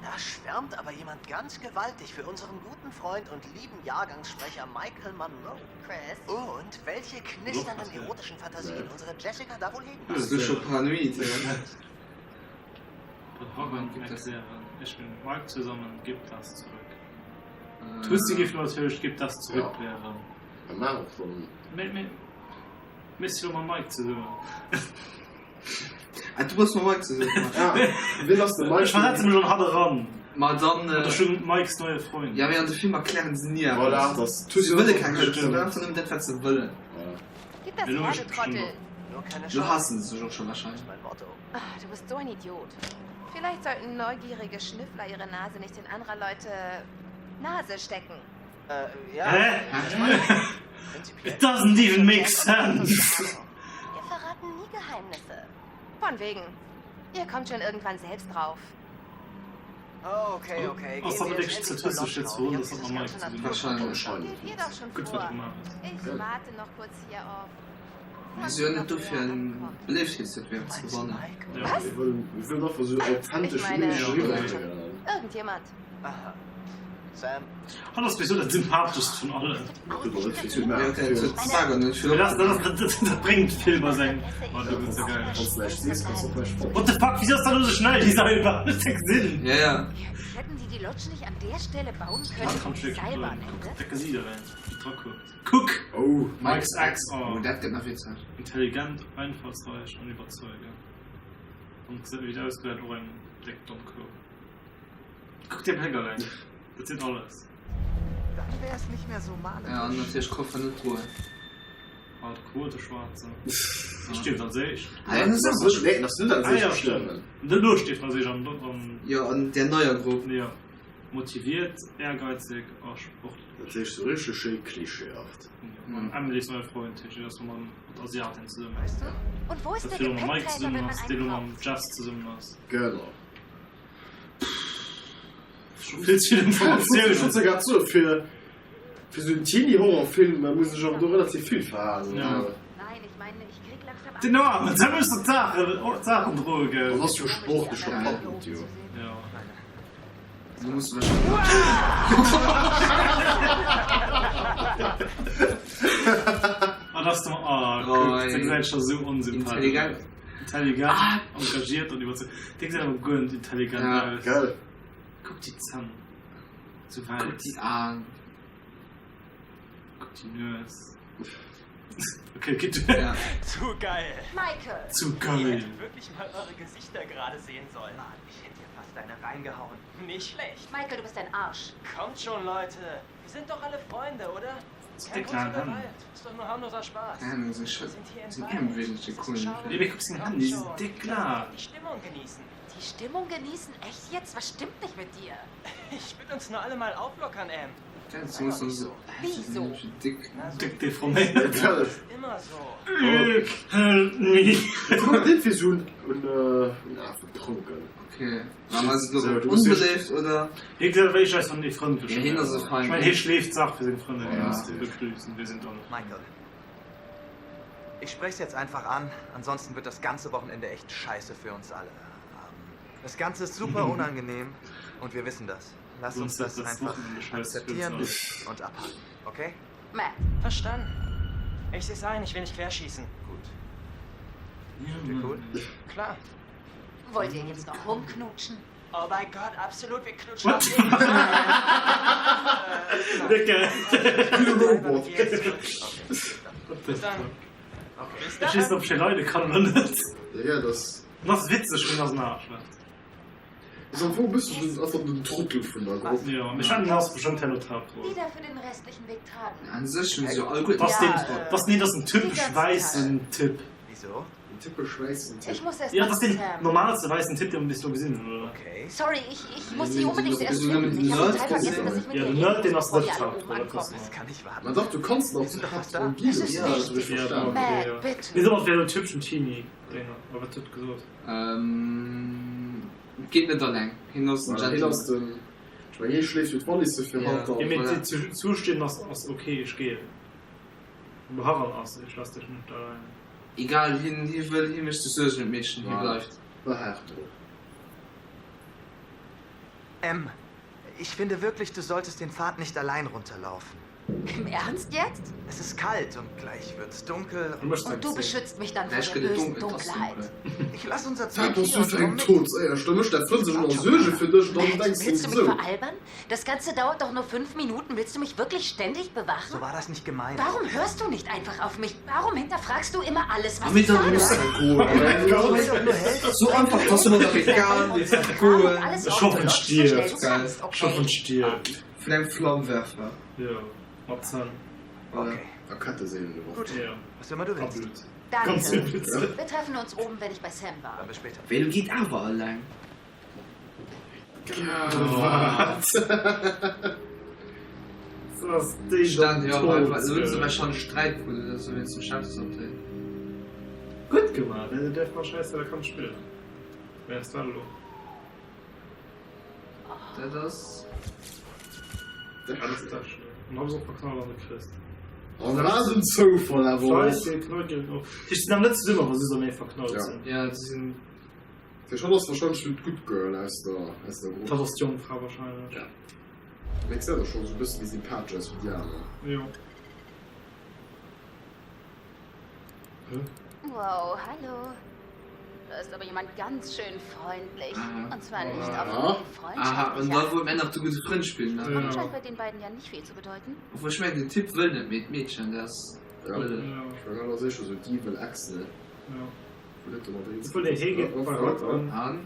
Da schwärmt aber jemand ganz gewaltig für unseren guten Freund und lieben Jahrgangssprecher Michael Monroe. Chris. Und welche knisternden erotischen Fantasien unsere Jessica da wohl hegen mag. Bist du schon paranoid, ja? Ech bin mit Mike zusammen, gib das zurück. Tussi géif natierlech gib das zurück blären. Ja, maach och dann. Mee, mee, mir si jo mam Mike zesummen. Ah, du bass mam Mike zesummen. Ah, wien ass de Mike? Ech versetze mech an hatt eran. Ma dann. Äh, ech hunn Mikes neue Freund. Ja, mee an de Filmer klären se ni eraus. Voilà, dass Si wëlle keng Hëllef, se wëllen einfach nëmmen dat, wat se wëllen. Gib das her, du Trottel. Lo haassen se sech och scho wahrscheinlech. Ah, du bist so ein Idiot. Vielleicht sollten neugierige Schnüffler ihre Nase nicht in anderer Leute Nase stecken. Äh, ja. Hä? It doesn't even make sense! Wir verraten nie Geheimnisse. Von wegen. Ihr kommt schon irgendwann selbst drauf. Oh, okay, okay. Ass dat wierklech statistesch jetzt wou, dass dat mam Mike ze dinn huet? Wahrscheinlech. Geht ihr doch schon Gutt, wat vor. du gemaach hues. Ich warte noch kurz hier auf. Mir si jo net do fir en Beléiftheetswettbewerb ze gewannen. Was? Mir wëllen einfach sou authentesch Ich wéi meine, méiglech eriwwerbréngen. Irgendjemand. Aha. Sam. Hatt ass wéisou dat sympatheschst vun allen. Dat bréngt Filmer seng. What the fuck, wéisou ass dat elo sou schnell déi Seilbahn? Hues de gesinn? Ja, ja. Hätten sie die Lodge nicht an der Stelle bauen können, Hatt wo die Seilbahn endet? Dat gesiit der eng, wéi dra kuckt. Kuck! Oh! Mike's Ex, Oh, dat gëtt nach witzeg. Intelligent, einfallsreich an iwwerzeugend. An wéi et ausgesäit och eng déck domm Kou. Kuck dir Bléck eleng, dat seet alles. Dann wär es nicht mehr so Ja, malerisch. an natierlech Koffer net droen. Ah, de Quote schwarzen. Si stierft als éischt. Ah, ja, dat ass ass nee, dat ass net als Ah, ja, éischt gestuerwen. stimmt. Elo stierft als éischt an, an. Jo, an där neier Grupp. Jo. Motiviert, ehrgeizig a sportlech. Dat heescht sou richteg schéi klischeehaft. Jo, an Emilys neie Freund, heescht deen ass mam mat Asiatin zesummen. Weißt du? Und wo ist Dat der fir elo mam Mike Gepäckträger, zesummen wenn man ass, dee elo mam einkauft? Jess zesummen ass. Genau. Vill ze vill Informatiounen. Ech wollt grad soen, fir fir sou en Teenie-Horrorfilm muss ech awer do relativ vill verhalen. Ja. Nein, ich meine, ich krieg langsam Den Armen, da muss der d'Saachen, d'Saachen droe gell. Dat ass jo sportlecher Papp net jo. Ja. Du muss wahrscheinlech. Ah, das ist ah, guck, der gesäit scho sou onsympathesch. Intelligent. Intelligent, engagiert an iwwerzeugend. Dee gesäit awer guer net intelligent Ja. aus. Gell? Kuck déi Zänn. Sou Guck wäiss. déi Aen. Kuck déi Nues. Okay, geht duer. Ja. Zu geil. Michael! Zu Ihr geil. hättet wirklich mal eure Gesichter gerade sehen sollen. Mann, ich hätte dir fast eine reingehauen. Nicht schlecht. Michael, du bist ein Arsch. Kommt schon, Leute. Wir sind doch alle Freunde, oder? Zu Kein dick Grund lang zur Hänn. Gewalt. Ist doch nur harmloser Spaß. Keine Ahnung, sinn Wir sind hier im sinn Wald. iergendwéi Es ist cool. schade. Nee, mee kuck seng Hänn, déi sinn dick laang. Die Stimmung genießen. Die Stimmung genießen? Echt jetzt? Was stimmt nicht mit dir? Ich will uns nur alle mal auflockern, Em. Wieso? Dick deforméiert. Immer so. Help me. Huet wéi sou un Afe pranken. Okay. Ma ass et elo onbeléift oder? Hie gesäit awer éischter aus wann ee frëndleche Ja, hien ass e Ech mengen hie schleeft d'Saach fir seng Frëndin ze begrüßen. Wir sind alle. Michael. Ich spreche es jetzt einfach an, ansonsten wird das ganze Wochenende echt scheiße für uns alle. Ähm, das Ganze ist super unangenehm und wir wissen das. Lass uns das einfach akzeptieren und abhaken, okay? Matt. Verstanden. Ich seh's ein, ich will nicht querschießen. Gut. Sind wir cool? Klar. Wollt ihr jetzt noch rumknutschen? Oh mein Gott, absolut, wir knutschen What? Robot. Bis dann. Ech weess net ob ech hie leide kann oder net. Ja, das. En ass witzeg, mee en ass en Aarsch. Ass am Fong e bëssen den, einfach den Trottel vun der Grupp. Jo, mee ech mengen en ass bestëmmt herno d'Haaptroll. Wieder für den restlichen Weg tragen. An sech hunn se jo all gutt. Dass deen, dass, nee, dass en typesch wäissen Typ. Wieso? En typesch wäissen Typ. Ich muss erst Ja, mal dass zu den Sam. normalste wäissen Typ, deen mer bis elo gesinn hunn, oder? Okay. Sorry, ich, ich muss sie unbedingt erst Wieso nëmmen finden. den Ich habe Nerd total vergessen, dass ich mit Ja, dir den reden Nerd, den muss, ass bevor net die alle oben d'Haaptroll, dat ankommen. wësse mer. Das kann nicht Ma warten. dach, du kanns nach zur Haaptroll ginn, Das ist ja, dat hunn ech wichtig. Ja, verstanen. okay, ja. Matt, bitte. Mee sowas wär elo typeschen Teenie-Dinger, aber wat huet gesot? Ähm, geet net alleng. Hien ass en Voilà, hien ass Gentleman. den, ech meng, hie schleeft jo d'Walisse fir Ja. hatt Ja, dann. mee Voilà. zu zustinn ass, ass okay, ech gehe. Beharren ass, ech lass dech net allein. Egal, hien, hie wëll, hie mécht sech Suergen ëm d'Meedchen, hie Voilà. bleift. Behaart drop. M, ich finde wirklich, du solltest den Pfad nicht allein runterlaufen. Im Ernst jetzt? Es ist kalt und gleich wird's dunkel. Du méchs Und eng du Zeen. beschützt mich dann vor Gläich der gëtt et bösen donkel, et ass Dunkelheit. donkel. Ich lass unser Wat Zeug bass hier du und fir komm eng mit. Todséiersch? Da mécht däi Frënd sech nach Suerge fir dech an dann Matt, denks du willst du mich esou. veralbern? Das Ganze dauert doch nur fünf Minuten. Willst du mich wirklich ständig bewachen? So war das nicht gemeint. Warum hörst du nicht einfach auf mich? Warum hinterfragst du immer alles, was Mee ich dann sage? muss dat goen. Ich will doch nur helfen. Sou einfach dass du mat egal Und dierf Kram und goen. alles Ech hoffen, orthodox so stier. schnell du Geil. kannst, Ech hoffen, okay? stier. Vun engem Flammenwerfer. Jo, mat Zänn. Okay, A Kettesägen geworfen. gut. Jo, Was immer du willst. absolut. Ganz Danke. witzeg. Wir treffen uns oben, wenn ich bei Sam war. Dann bis später. Ween geet awer alleng? Wat? Dat ass déi Stand, jo, well Tod. elo hunn se wahrscheinlech Sträit krut oder sou wéinst dem Chefsopdréi. Gutt gemaach, ne? Däerf mer scheiße, da kann spillen. Wéi ass dat elo? Dat ass. Dat ass dat schon. An hab se och verknallt an de Christ. An dat ass en Zoufall awer och. Scheiss, dee Knoll geet och. Déi sinn awer net zesummen, wa si se méi verknallt Ja. sinn. Ja, déi sinn. Fir schon ass wahrscheinlech sou d'Good Girl aus der, aus der Grupp. Dat ass d'Jongfra wahrscheinlech. Ja. Mee gesäit och schon sou e bësse méi sympathesch aus wéi déi aner. Jo. Hä? Wow, hallo. Da ist aber jemand ganz schön freundlich. Aha. Und zwar nicht auf Aha. Aha, an freundschaftliche da Art. wou am Enn nach de gudde Frënd spillen, ne? Freund Ja. scheint bei den beiden ja nicht viel zu bedeuten. Obwuel ech mengen, den Typ wëll net méi d'Meedchen, dat ass. Ja. Wëll. Ja. Ech mengen dat ass éischter sou d'Evil Ex, ne? Ja. Wou net domat eens Obwuel, nee, hie geet bei hatt an. An?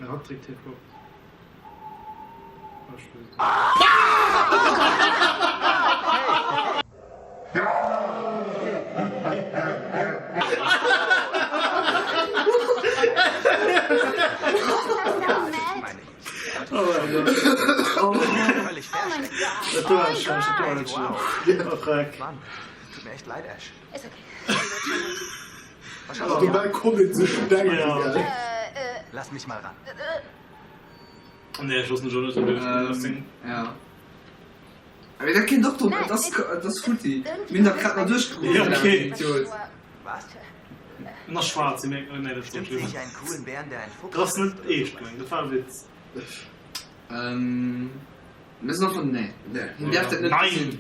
Mä hatt dréckt hie fort. Ech weess et net. Völlig verschreckt. Dat do war schlecht, dat do war net schlecht. Oh, Freck. Mann, tut mir echt leid, Ash. Ist okay. Schon gut, schon gut. Was Also schaust du dir dobäi an? konnt een sech denken, Ja. gell? Äh, äh, Lass mich mal ran. Nee, ech loossen dech och net an das Ding. Ja. Mee dat kéint och drop, dat ass futti. Mir hunn dat grad nach duerchgekuckt. Ja, okay. Idiot. Was? En ass schwaarz, si mierken, nee, dat ass Bestimmt net sehe ich einen coolen Bären, der ein Fuchs Dat ass net ist oder eescht sowas. gemengt, dat war e Witz. Ähm, mir sinn einfach, nee. Nee. Hien däerf dat net Nein! gesinn.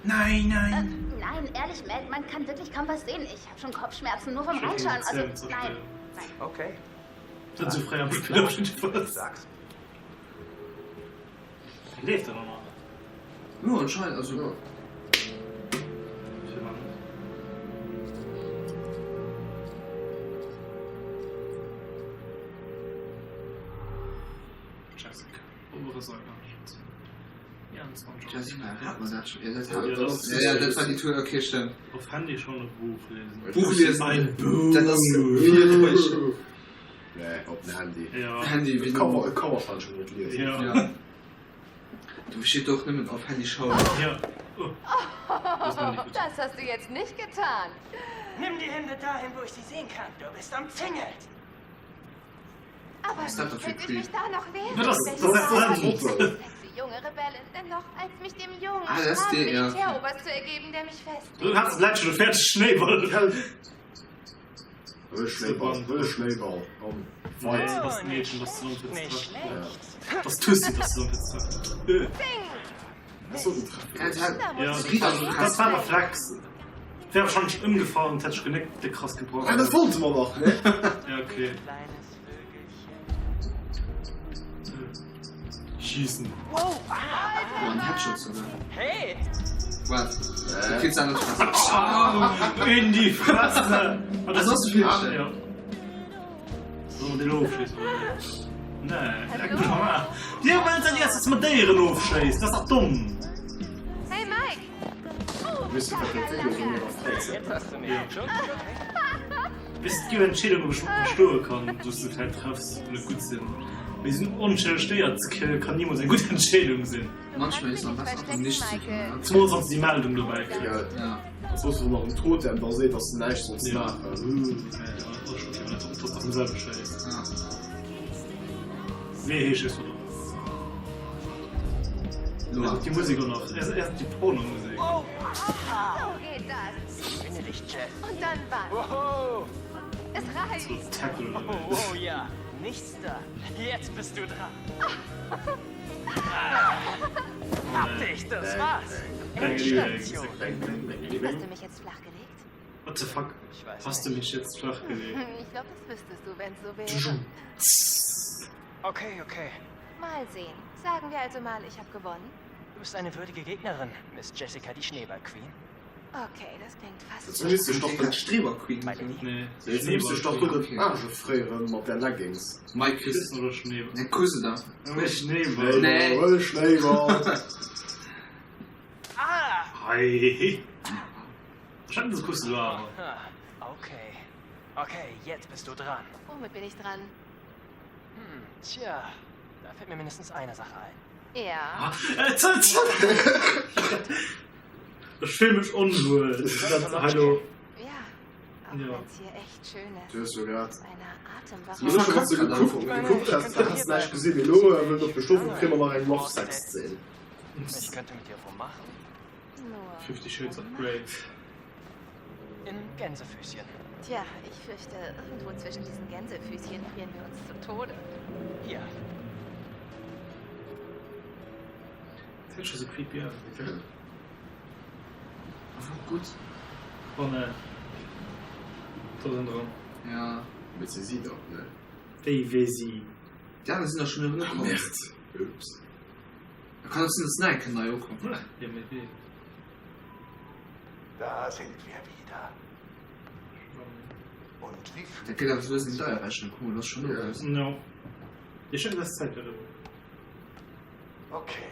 Nein, nein! Äh, nein, ehrlich, Matt, man kann wirklich kaum was sehen. Ich habe schon Kopfschmerzen nur vom Ech wollt Reinschauen. him Also, d'Zänn nein. zerstéieren. Nein. Okay. Dat esou fréi am Spill op jiddefalls. Sag's. Leeft dat nach? Jo, anscheinend, also. Ja. Firwat net? Jessica, obere Säuberschutz. Jessica, hat man dat schon? Ja, dat Ja, hat. dat ass- Ja, ja, dat war déi Tour, okay, stimmt. Auf Handy schon e Buch lesen. Buch lesen. Ein Buch. Dat ass virtäuschend. Nee, op den Handy. Ja. Handy, wéi Cover, Cover falsch net liesen. Ja. Ja. Du steet och nëmmen auf Handy schauen. Ja. Oh. Das war nicht gut. Das hast du jetzt nicht getan. Nimm die Hände dahin, wo ich sie sehen kann. Du bist umzingelt. Aber Was ist das wie doch für könnte ich Creep? mich da noch wehren? Ja, das- Welche das ist Wahl? ein Hotel. Sexy junge Rebellin, dennoch als mich dem jungen, Ah, das ist strahlenden der, ja. Militäroberst zu ergeben, der mich festlegt. Du hast leider schon fertig Schneeball. Wëll Schnéiball, wëll Schnéiball. Komm, Nee, fight. das ist ein Mädchen, das zu Nicht schlecht. Das tust du, das zu Das soll ein Treffen. Da Ja, musst du dich das- doch das war anstrengen. Reflex. Wär wahrscheinlich umgefallen und hätte ich Genick dick krass gebrochen. Ja, das wollte man noch, ne? Ja, okay. Kleines Vögelchen. Schießen. Wow, ah, Oh, ein Headshot sogar. hey! What? Du kriegst eine Fresse. In die Fresse! Und Das hast du viel gestellt. Ja. Sollen wir den ofschießen? oder nicht? Nee, leck mich am Arsch. Dir wëllt als erstes mat Déieren ofschéisst, das ist doch dumm. Hey Mike! Oh, Wisst ihr, was der Video so mega Freizeit? Jetzt hast du mich. Schon okay. Wisst dir Entscheedung, ob ich verstoe kann, dass du vielleicht treffst und net gutt sinn. Mee sinn onschëlleg Déier ze killen, kann niemals eng gutt Entscheedung sinn. Du Manchmal kannst ist mich am nicht besten einfach verstecken, nichts zu tun. Michael. ne? Zumal sonst die Meldung dobäi kritt. Ja, Ja. das muss man noch einen Totem da seet, dass du näischt sollst Ja. maachen. Ja, och schon Thema, dat ass dem selbe Schäiss. Ja. Wéi heescht es oder? Loa. Die Musik auch noch. Erst, erst die Pornomusik. Oh, So geht das. ich finde dich, Jess. Und dann was? Wow. Es reicht. So Tackle oder Oh, was? oh ja, nichts da. Jetzt bist du dran. Hab dich, das war's. Endstation. Bang, bang, bang, Hast bang. du mich jetzt flachgelegt? What the fuck? Ich weiß Hast du nicht. mich jetzt flachgelegt? Hm, Ich glaube, das wüsstest du, wenn es so wäre. Okay, okay. Mal sehen. Sagen wir also mal, ich habe gewonnen. Du bist eine würdige Gegnerin, Miss Jessica, die Schneeball-Queen. Okay, das klingt fast. Jetzt müsst ihr doch Doch Streber Queen. My Lady. Nee. Jetzt müsst ihr doch nur den Arsch frieren mat der Leggings. Mike Küssen Küssen oder Schneeball? Ne Kusse da. Nee, Schneeball. Nee. Schneeball, Schneeball. Ah! Hi. Wahrscheinlich das Kussen war. Ah, Okay. Okay, jetzt bist du dran. Womit bin ich dran? Hm, tja, da fällt mir mindestens eine Sache ein. Ja. Ech fill mech onwuel. Das, hallo. Ja. Auch Ja. wenn es hier echt schön ist. Du hast jo grad. Einer Du hast schon, was du atemberaubenden geguckt, geguckt hast, da hast du näischt gesinn. Mee lo wëll op Bestoffung kréie mer nach eng Love Sex Szene. Ich könnte mit dir rummachen. Nur. Fifty Shades of Grey. In Gänsefüßchen. Tja, ich fürchte, irgendwo zwischen diesen Gänsefüßchen frieren wir uns zu Tode. Hier. Das hört schon so creepy an. Okay. Einfach gutt. Oh ne. Do sinn dran. Ja. Mee se si dach, ne? Wéi wéi si? Déi aner sinn der schonn erëm ukomm. Merde. Ups. Da kann och sinn, dass nei kënnen nei ukommen. Ja, mee wéi? Da sind wir wieder. Und wie Dat fühlt gëtt awer souwisou eng deier Rechnung. Komm, lass schonn Ja. eraus. No. Ech hunn das Zäit eriwwer. Okay.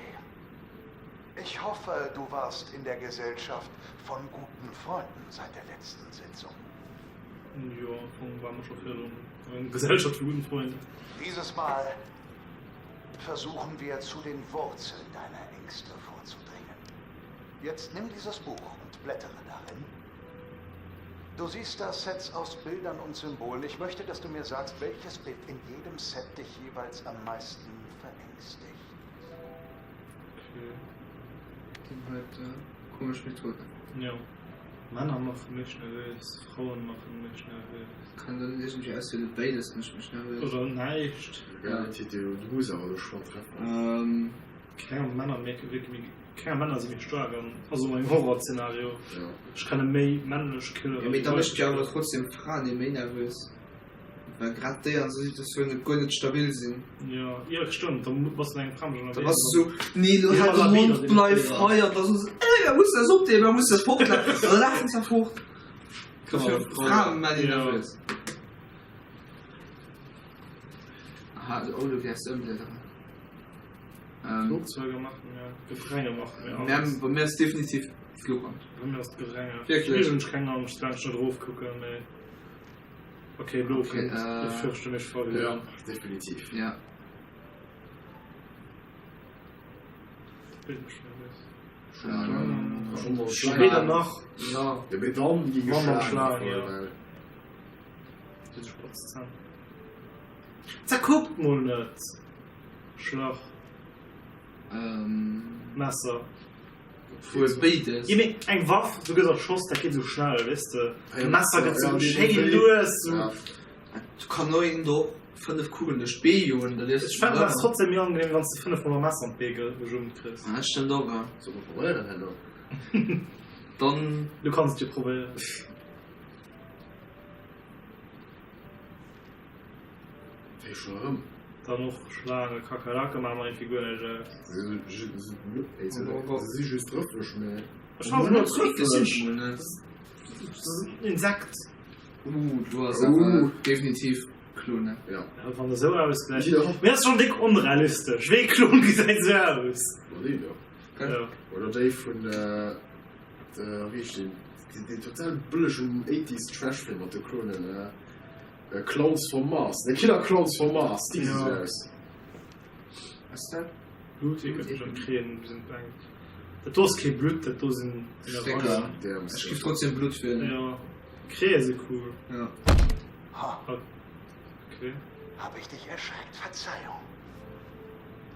Ich hoffe, du warst in der Gesellschaft von guten Freunden seit der letzten Sitzung. Jo, am Fong war mer scho virdrun an Gesellschaft vu gudden Frënn. Dieses Mal versuchen wir zu den Wurzeln deiner Ängste vorzudringen. Jetzt nimm dieses Buch und blättere darin. Du siehst da Sets aus Bildern und Symbolen. Ich möchte, dass du mir sagst, welches Bild in jedem Set dich jeweils am meisten verängstigt. Okay. Déi huet komesch Methoden. Jo. Männer maache mech nervös, Frauen maachen mech nervös. Kann dann iergendwéi auswielen, béides mécht mech nervös. Oder näischt. Ja, du muss awer elo schonn treffen. Ähm. Keng Männer mierke wierke méi, keng Männer si méi staark an, also an engem Horrorszenario. Ja. Ech kenne méi männlech Killer Jo, mee wéi da mécht weiblech jo awer Killer. trotzdem Fraen ee méi nervös. Well grad déi an esou Situatioune guer net stabil sinn. Jo, jo, stëmmt, da bass de mat engem Fremden Da ënnerwee. bass de sou, nee, lo Jo, halt de labil Mond, ass eben bleif schwéier. hei an da so, ey, mir mussen eis opdeelen, mir mussen eis fortlafen, da lafen se fort. Dofir Fraen maan een Jo. nervös. Aha, oh, du däerfs ëmblätteren. Ähm. Flugzeuge machen mir, Gedränge machen mir Mir, Angst. bei mir ass definitiv Fluchangst. Bei mir ass Gedränge. Wierklech? Ech hunn keng Angscht, soulaang ech net erofkucken, mee okay, elo Okay, kënnt, äh. ech fürchte mech verlieren. Ja, definitiv. Ja. Spillt mech nervös. Spéider nach. Ja, mee dann gi Schlaangen, ja. Zerkuckt mol net! Schlach. Messer. Obwuel béides. Jo mee eng Waff, du gëss erschoss, dat geet esou schnell, weess de. E Messer gëtt esou schéi lues esou. Du kann och een do 5 Kugeln duerch d'Bee joen, da liefs du. Ech fannen dat trotzdem méi angenehm, wann s de 5 mol mam Messer an d'Bee gejummt kriss. Ah, dat stëmmt och, ja. Soll mer probéieren herno? Dann. Du kanns et jo probéieren. Wéi schon erëm? Dann och Schlaange, Kakerlake maache mer iergendwéi guer näischt aus. Se si just rëffeg, mee. Ech fannen se net rëffeg. Dat ass en Insekt. Uh, do ass awer definitiv Klone. Ja. Wann e sou ausgesäit. Mee dat ass schon déck onrealistesch. Wéi ee Klon gesäit sou aus? Ma déi do. Ja. Oder déi vun, wéi heescht deen, deen total bëllegen Eighties Trash-Film mat de Klonen. Clowns from Mars, ne Killer Clowns from Mars, déi gesi sou aus. Was dat? Blut eekelt mech an Krähen sinn eng. Dat do ass kee Blutt, dat do sinn Stécker. Ech giff trotzdem Blutt wielen. Jo, Krähe si cool. Ja. Ha. Okay. Hab ich dich erschreckt? Verzeihung.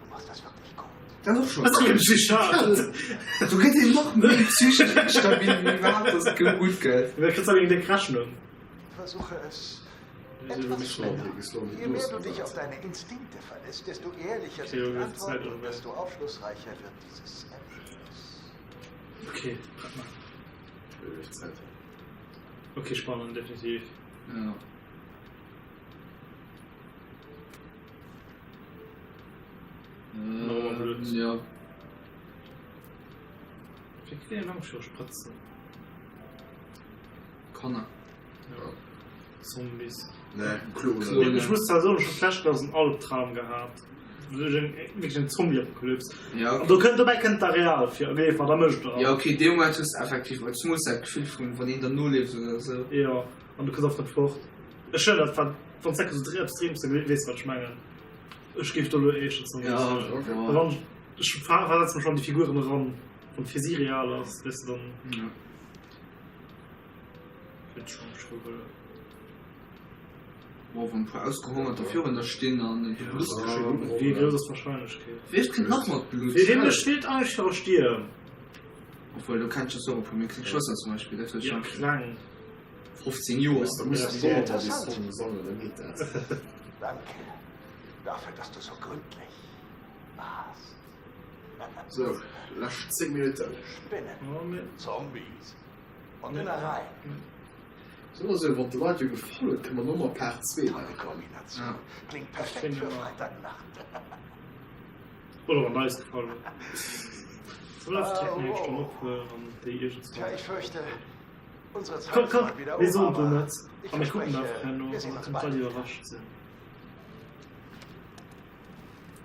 Du machst das wirklich gut. Dat ass och schon. Dat ass Psychath. Do gëtt een nach méi psychesch instabil, wéi iwwerhaapt, dass et gutt gëtt. Da kriss awer eng déck Rechnung. Versuche es etwas schneller. Je mehr du dich auf deine Instinkte verlässt, desto ehrlicher sind die Antworten und desto aufschlussreicher wird dieses Erlebnis. Okay, okay spannend definitiv. Ja. Äh, ja. Wéi kritt een Angscht viru Sprëtzen? Kanner. Ja. Zombies. Nee, Klonen. Klonen. Ech muss zwar soen, ech hu flashback aus en Albtraum gehat. Wierklech eng Zombie-Apokalypse. Ja, An do kënnt, dobäi kënnt d'Areal fir, gleef mer, da mécht der. Ja, okay, dee Moment hues de effektiv als zemools dat Gefill vun, wann een der noleeft oder esou. Jo, an du kënns einfach net fort. Ech hunn dat, wat, wann s de esou eppes dreems, da weess de, wat ech mengen. Ech géif do elo éischter Zombies Ja, soen. okay. Well wann, ech versetze mech schonn an déi Figuren eran, wann et fir si real ass, weess de, dann. Ja. Boah, wann e puer Ausgehongerter virun der stinn an e Blutt. Wéi grouss ass d'Warscheinlechkeet? Wéi kënnt nach mat Blutt? Wéi mech feelt eigentlech fir erstierwen? Obwuel, do kennt ech och e puer. Meng kleng Schwëster zum Beispill, dat huet Ja, schon kleng. 15 Joer. Da muss de Donnerdays-Song sangen, da geet dat. Danke dafür, dass du so gründlich warst. Sou, lescht 10 Minutten. Spinnen, Zombies und Innereien. Sou oder sou, wann de Leit jo gefall huet, kënne mer nochmol Part 2 Tolle maachen. Kombination. Klingt perfekt für Freitagnacht. Oder wann eis gefall huet. Soll einfach direkt no enger Stonn ophuelen an déi iergendswann. Tja, ich fürchte, unsere Zeit Komm, ist komm, mal wieder mir um, soen do aber net. ich A mir kucken verspreche, einfach herno wir sehen an uns da kënnen bald d'Leit wieder. iwwerrascht sinn.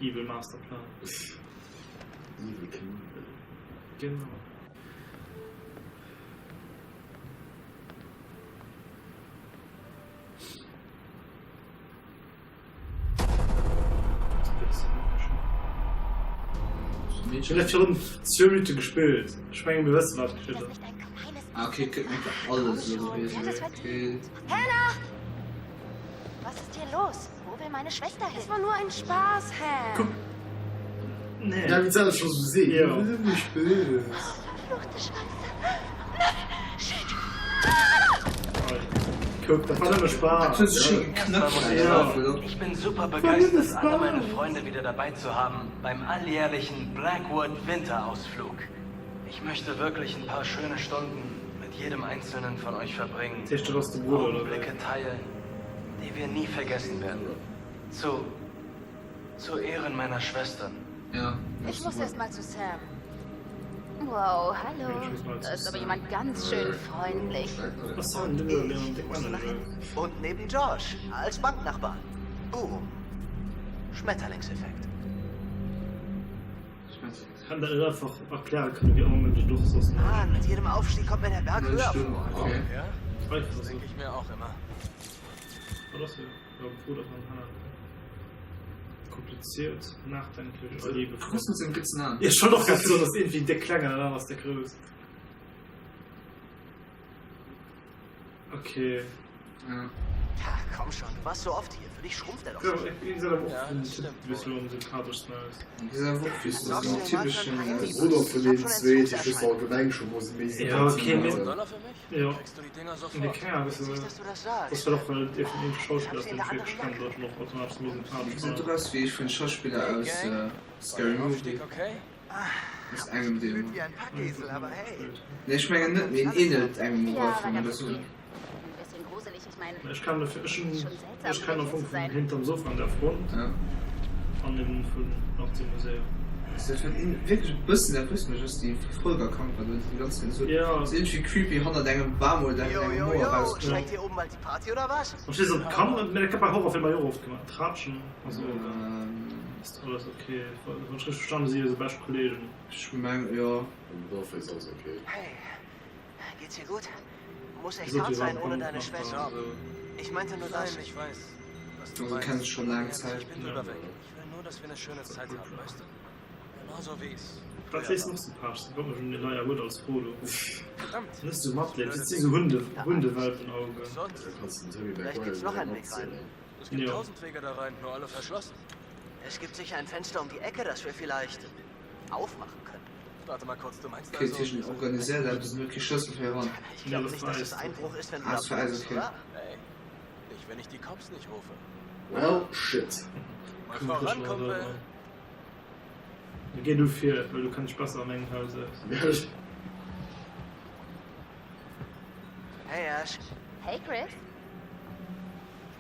Evil Masterplan. Evil Knievel. Genau. Ech hunn dat virun zwou Minutte gespillt. Ech mengen mir wëssen wat geschitt ass. Ah okay, et gëtt einfach alles elo gewesen. Okay. Hannah! Was ist hier los? Wo will meine Schwester hin? Es war nur ein Spaß, Ham. Kuck. Nee. Ja, wéi d'Sara scho sou seet. Jo. Verfluchte Scheiße. Nein! Shit! Kuck, dat war nëmme Spaass. Dat huet sech schéi geknëppt. Erstmal muss ich Ja. sagen, ich bin super begeistert, alle meine Freunde wieder dabei zu haben beim alljährlichen Blackwood Winterausflug. Ich möchte wirklich ein paar schöne Stunden mit jedem einzelnen von euch verbringen. Dat heescht, dat ass de Brudder, oder wéi? Augenblicke teilen, die wir nie vergessen werden. Zu zu Ehren meiner Schwestern. Ja. Ich muss erst mal zu Sam. Wow, hallo. Ich muss mal Da zu ist aber Sam. jemand ganz schön freundlich. Was soll denn der Leon Ich muss nach Dick hinten. Und neben Josh, als Banknachbar. Boom. Schmetterlingseffekt. Hätt der et einfach erkläre kënnen, wéi onméiglech et och soss nach. Mann, mit jedem Aufstieg kommt mir der Berg höher vor. Okay. Ja, Einfach das so. denke ich mir auch immer. Wat ass jo? Jo, Bruder vun Hannah. Kompliziert, nachdenklech a liebevoll. Grouss mat sengem gëtzen Aen. Ech wollt och grad soen, dass iergendwéi dee Klengen an den aner ass dee Grouss. Okay. Ja. Ach, komm schon, du warst so oft hier. Für dich schrumpft er doch Ja, sicher. hien gesäit awer och Ja, vum das Typ stimmt e bëssen am sympatheschsten aus. Hie gesäit awer och wéi Hast sou du auch den schon mal für typeschen ein Heimweh Bruder bist? vun Ich hab den schon zwee, déi just Entzugserscheinungen. allgemeng scho mol méi Ja, Sympathie okay, mee haten. Dollar für mich? Ja. Kriegst du die Dinger Mee sofort. keng Ahnung, Witzig, wéi dass du das das sagst. war doch well dee vun deem Ich Schauspiller hab ass sie in deen der ech wierklech anderen kennen, Jacke. dort och automatesch méi Hie sympathesch gesäit war. och aus wéi ee vun Schauspiller Hey aus Gang, Scary War der Movie. Aufstieg okay? Aus Hab engem mich deem. gefühlt wie ein Packesel, aber hey. Nee, ech mengen net, mee en ähnelt engem op Ja, alle war Fall. ganz Das okay. Ein bisschen gruselig, ich meine, Ech kann dofir, ech hunn, schon seltsam, ech kennen wieder am hier Fong zu vun sein. Hinterm Sofa an der Front Ja. an eben vun Nachts im Museum. Dat huet een wierklech e bëssen dat wëssen ech ass déi Verfolgerkamera do déi ganz Zäit esou Ja. ass iergendwéi creepy hannert engem Bam oder Yo, engem yo, Mauer yo, rauskomm. steigt hier oben bald die Party oder was? Verstees du, kann, mee dat gëtt bei Horrorfilmer jo och oft gemaach, Tratschen a sou, Ähm. ass alles okay. Wann ech richteg verstanen hu si jo sou bescht Kollegen. Ech meng jo. Am Dorfes ass okay. Hey, geht's dir gut? Muss echt Sot hart jo sein am ohne Fong deine nach Schwester. da, sou. Ich meinte nur Nein, das. ich weiß, was du Also meinst. kennen se schon laang Ehrlich, Zäit. ich bin Ja. drüber weg. Ich will nur, dass wir eine schöne Zeit haben, weißt du? Genauso wie es Dat früher léisst war. och sympathesch sinn, kommt mir schon den Elijah Wood als Frodo. Verdammt, Net sou das matleeft, blöde dat si sou Ding. Hunde, Ja, Hundewelpenaugen. Was sonst? Da kannst du den Tobey Vielleicht Maguire gibt's noch direkt einen Weg rein. matzählen. Es gibt Ja. tausend Wege da rein, nur alle verschlossen. Es gibt sicher ein Fenster um die Ecke, das wir vielleicht aufmachen können. Warte mal kurz, du meinst Okay, also... Tischen organiséiert eppes en huet kee Schlëssel fir eran. Ich Ja, glaube das nicht, dass es weiß. Einbruch ist, wenn du Ah, da ist für Eis, bist, okay. oder? Hey, nicht, wenn ich die Cops nicht rufe. Well, shit. Mal Kommt voran, schon Kumpel. oder? Geh du vir, well du kenns dech besser a mengem Haus aus. Ja, ech. Hey Ash. Hey Chris.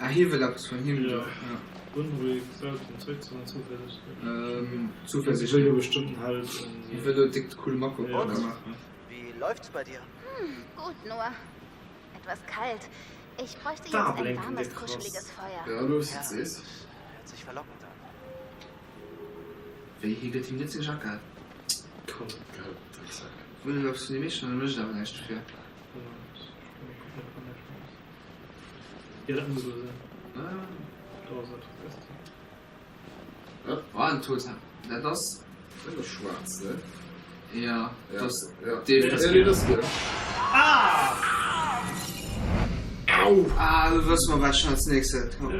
Ah, hie wëll eppes vun him do. Ja. Unruhig, selten, zréckzéien, zuversichtlech. Ähm, Hie zuversichtlech. wëll jo bestëmmt en Held an Hie esou. wëll do dick cool Makro Ja. Und? maachen. Wie läuft's bei dir? Hm, gut nur. Etwas kalt. Ich bräuchte jetzt Da ein blinken warmes, déi krass. kuscheliges Feuer. Ja, lo Ja, sees. das hört sich verlockend an. Wéi, hie gëtt him net seng Jackett? Komm. Geil, Drecksack. Wëll eppes vun him heeschen, dann mécht awer näischt dofir. Ja, dat muss esou sinn. Ah. Do ass et. Weess de. Ja. Ah, en Totem. Dat ass. Dat ass schwaarz, ne? Ja, Ja, dat ass ja. definitiv. Ja, nee, dat ass giel. Ah! Au! Ah, lo wësse mer, wat schon als nächstes kommt.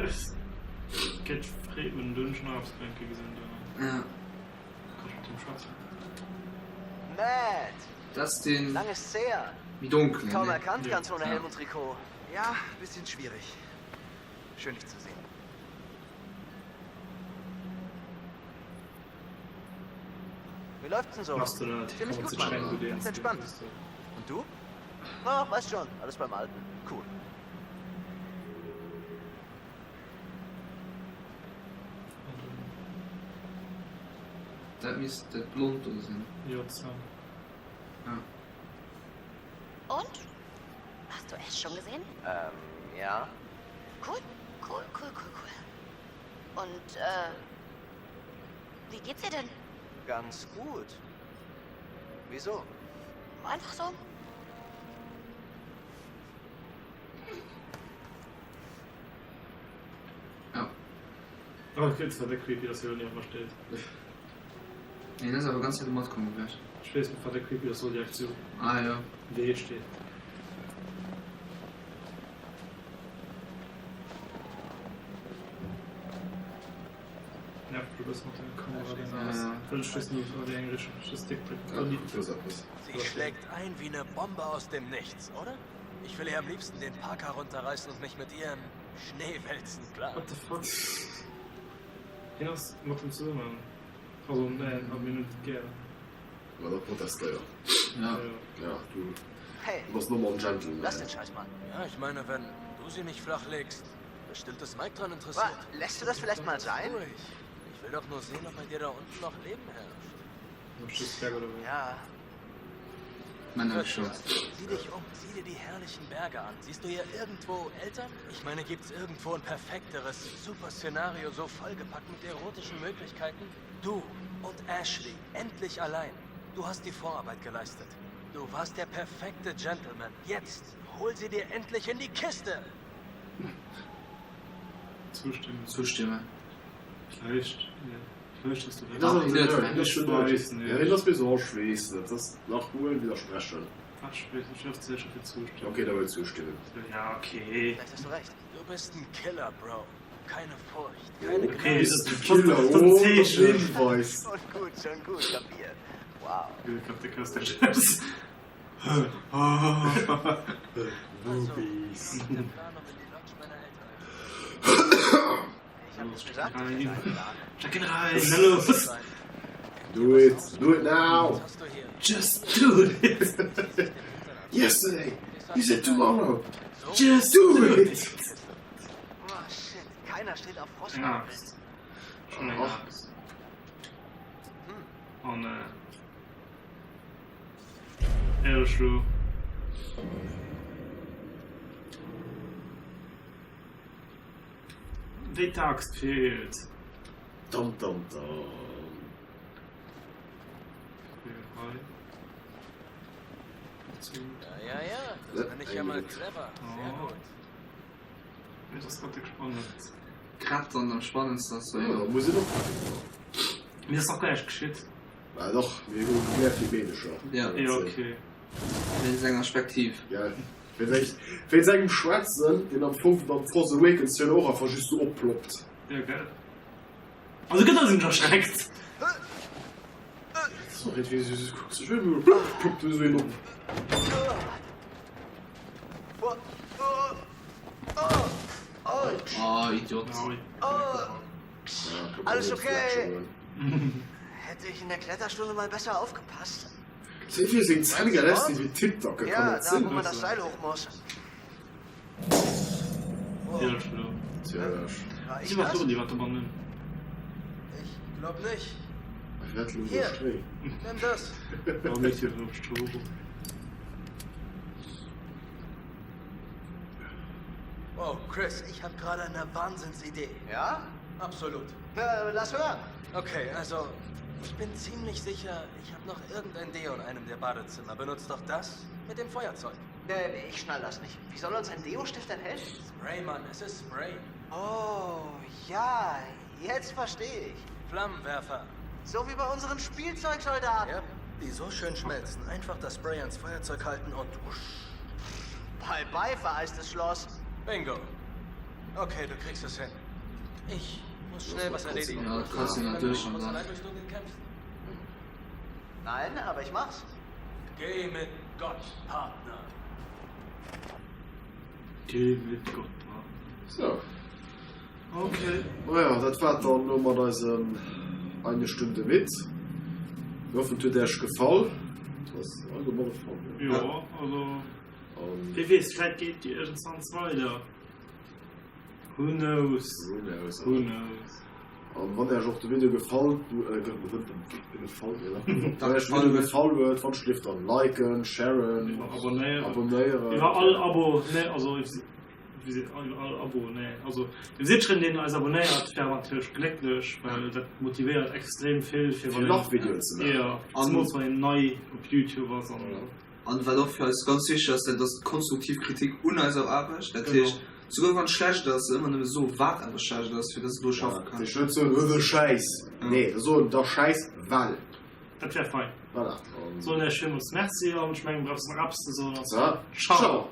Gett freet un dunn schon eppes denke gesinn do. Ja. Kann ich mat him schwätzen? Matt! Dat ass deen Lang ist's her. méi donkelen, Kaum ne? erkannt, Ja. ganz ohne Ja. Helm und Trikot. Ja, bisschen schwierig. Schön dich zu sehen. Wie läuft's denn so? Machst du dat? Ziemlich Kann gut, man Mann. sich gut Ganz entspannt. Und du? Ach, weißt schon, alles beim Alten. Cool. Dat misst dat blond do sinn. Jo, Sam. Ja. Und? Hast du Ash schon gesehen? Ähm, ja. Cool, cool, cool, cool, cool. Und, äh, wie geht's dir denn? Ganz gut. Wieso? Einfach so. Ja. Oh, okay, das war der creepy, dass hier niemand steht. Nee, dat ass awer ganz Zäit um matkomme gewiescht. Ich weiß, war der creepy, dass so direkt so Ah ja. W steht. Nervt du bist mat der Kamera Ja, ja. Well ech weess ni wéi eng Richtung ech das Dick Ja, do ass eppes. Sie schlägt ein wie eine Bombe aus dem Nichts, oder? Ich will ihr am liebsten den Parker runterreißen und mich mit ihr im Schnee wälzen, klar. What the fuck? Hien ass mat em zesummen. Also nee, a mir net gär. Ma da protestéier. Ja. Ja, du, Hey, du bass nëmmer en Gentleman. lass den Scheiß, Mann. Ja, ich meine, wenn du sie nicht flach legst, bestimmt ist Mike dran interessiert. Was? Lässt du das vielleicht mal sein? Ruhig. Ich will doch nur sehen, ob bei dir da unten noch Leben herrscht. Mécht dës Berg oder wéi? Ja. Männer schon. Sieh dich um, sieh dir die herrlichen Berge an. Siehst du hier irgendwo Eltern? Ich meine, gibt's irgendwo ein perfekteres, super Szenario, so vollgepackt mit erotischen Möglichkeiten? Du und Ashley, endlich allein. Du hast die Vorarbeit geleistet. Du warst der perfekte Gentleman. Jetzt hol sie dir endlich in die Kiste! Zustimmen. Zustimme. Vläicht, vläicht hues du Recht. Dat ass net. Ja, lass mir so, ech weess net, dat nach wuel widdersprechen. Ech weess net, ech dierft sécher fir zoustëmmen. Ok, da wëll zoustëmmen. Ja, ok. Vielleicht hast du recht. Du bist ein Killer, Bro. Keine Furcht, keine Okay, Gnade. das Bist ist Killer, das oh, ist ein das Zeechen. Hinweis. Schon gut, schon gut, kapiert. Wow. Ich glaub, der Chris, der Chips. Also, Boobies. Der Plan, um in die Lodge meiner Eltern einzubrechen. Ich hab nicht gesagt, ich hätte einen Plan. Steck ihn rein, na los! Do it, do it now! Was hast du hier? Just do it! Yesterday! You said tomorrow! Just Do do it! it! Oh, shit, keiner steht auf Eng Frostnadeln. Axt. Schon eng Ach. Axt. An äh. Éierlech lo. Wéi d'Axt feelt. Dam dam dam. Hei. Ja, ja, ja. Das nenne ich ja mal clever. Sehr Oh. gut. Dat ass grad spannend. Grad dann am spannendsten ass Ja, da muss een och. Mir ass nach näischt geschitt. Well dach, mir hu mär vill Meedecher. Ja. Ja, okay. Wéinst enger Spektiv. Ja, wéinst wéinst engem Schwarzen, deen am Fong beim Force Awakens jo och einfach just sou opploppt. Ja, gell. Also gëtt eis erschreckt. Sorry, wéi du kucks sech ëm, plopp, ploppt esou een op. Oh, Idiot. Alles okay? Hätte ich in der Kletterstunde mal besser aufgepasst. Seh fir seng Zänn gell ausgesinn wéi Tippdacke, kann Ja, dat da sinn? wo man das Seil hoch muss. Natierlech elo. Natierlech. War ich Si war das? do, déi wat dobannen. Ich glaub nicht. Ech wäert elo Hier. iwwer Stréi. Nimm das. Warum liegt hier op Stroh? Oh, Chris, ich habe gerade eine Wahnsinnsidee. Ja? Absolut. Äh, lass hören. Okay, also, ich bin ziemlich sicher, ich habe noch irgendein Deo in einem der Badezimmer. Benutzt doch das mit dem Feuerzeug. Nee, ich schnall das nicht. Wie soll uns ein Deo-Stift denn helfen? Spray, Mann, es ist Spray. Oh, ja, jetzt verstehe ich. Flammenwerfer. So wie bei unseren Spielzeugsoldaten. Ja, die so schön schmelzen. Einfach das Spray ans Feuerzeug halten und wusch. Bye bye, vereistes Schloss. Bingo. Okay, du kriegst es hin. Ich muss schnell was erledigen. Ja, kannst du Wenn du natürlich dich schon kurz sagen. allein durchs Dunkel kämpfst. Nein, aber ich mach's. Geh mit Gott, Partner. Geh mit Gott, Partner. So. Okay. Naja, dat war dann lo mat eisem Eine Stunde mit. Mir hoffen et huet Äech gefall. Et ass allgemeng gefall, ne? Jo, also An wie weess, vläit geet déi iergendwanns weider. Who knows? who knows. Who knows? An wann Äech och de Video gefall gefall ja. Wann Äech de Video gefall huet, wann schlift dann liken, sharen, Abonnéieren. abonnéieren. Iwwer all Abo, ne, also wéi seet iwwer all Abo, ne, also dem jiddwereen deen eis abonnéiert wär natierlech glécklech, well dat motivéiert extrem vill fir Fir nach Videoen ze maachen. Jo, zemools wann een nei op Youtube ass an. An wat och fir eis ganz wichteg ass, dat ass konstruktiv Kritik un eiser Aarbecht. Dat heescht, souguer wann et schlecht ass, ëmmer nëmme soen, wat awer schlecht ass, fir dass et do schaffe kann. Dat heescht net soen, huet e Schäiss. Nee, da soen, da Schäiss, well. Dat wär fein. Voilà. Soen Iech villmools Merci an ech mengen, brauchs nach eppes ze soen. Ciao. Ciao.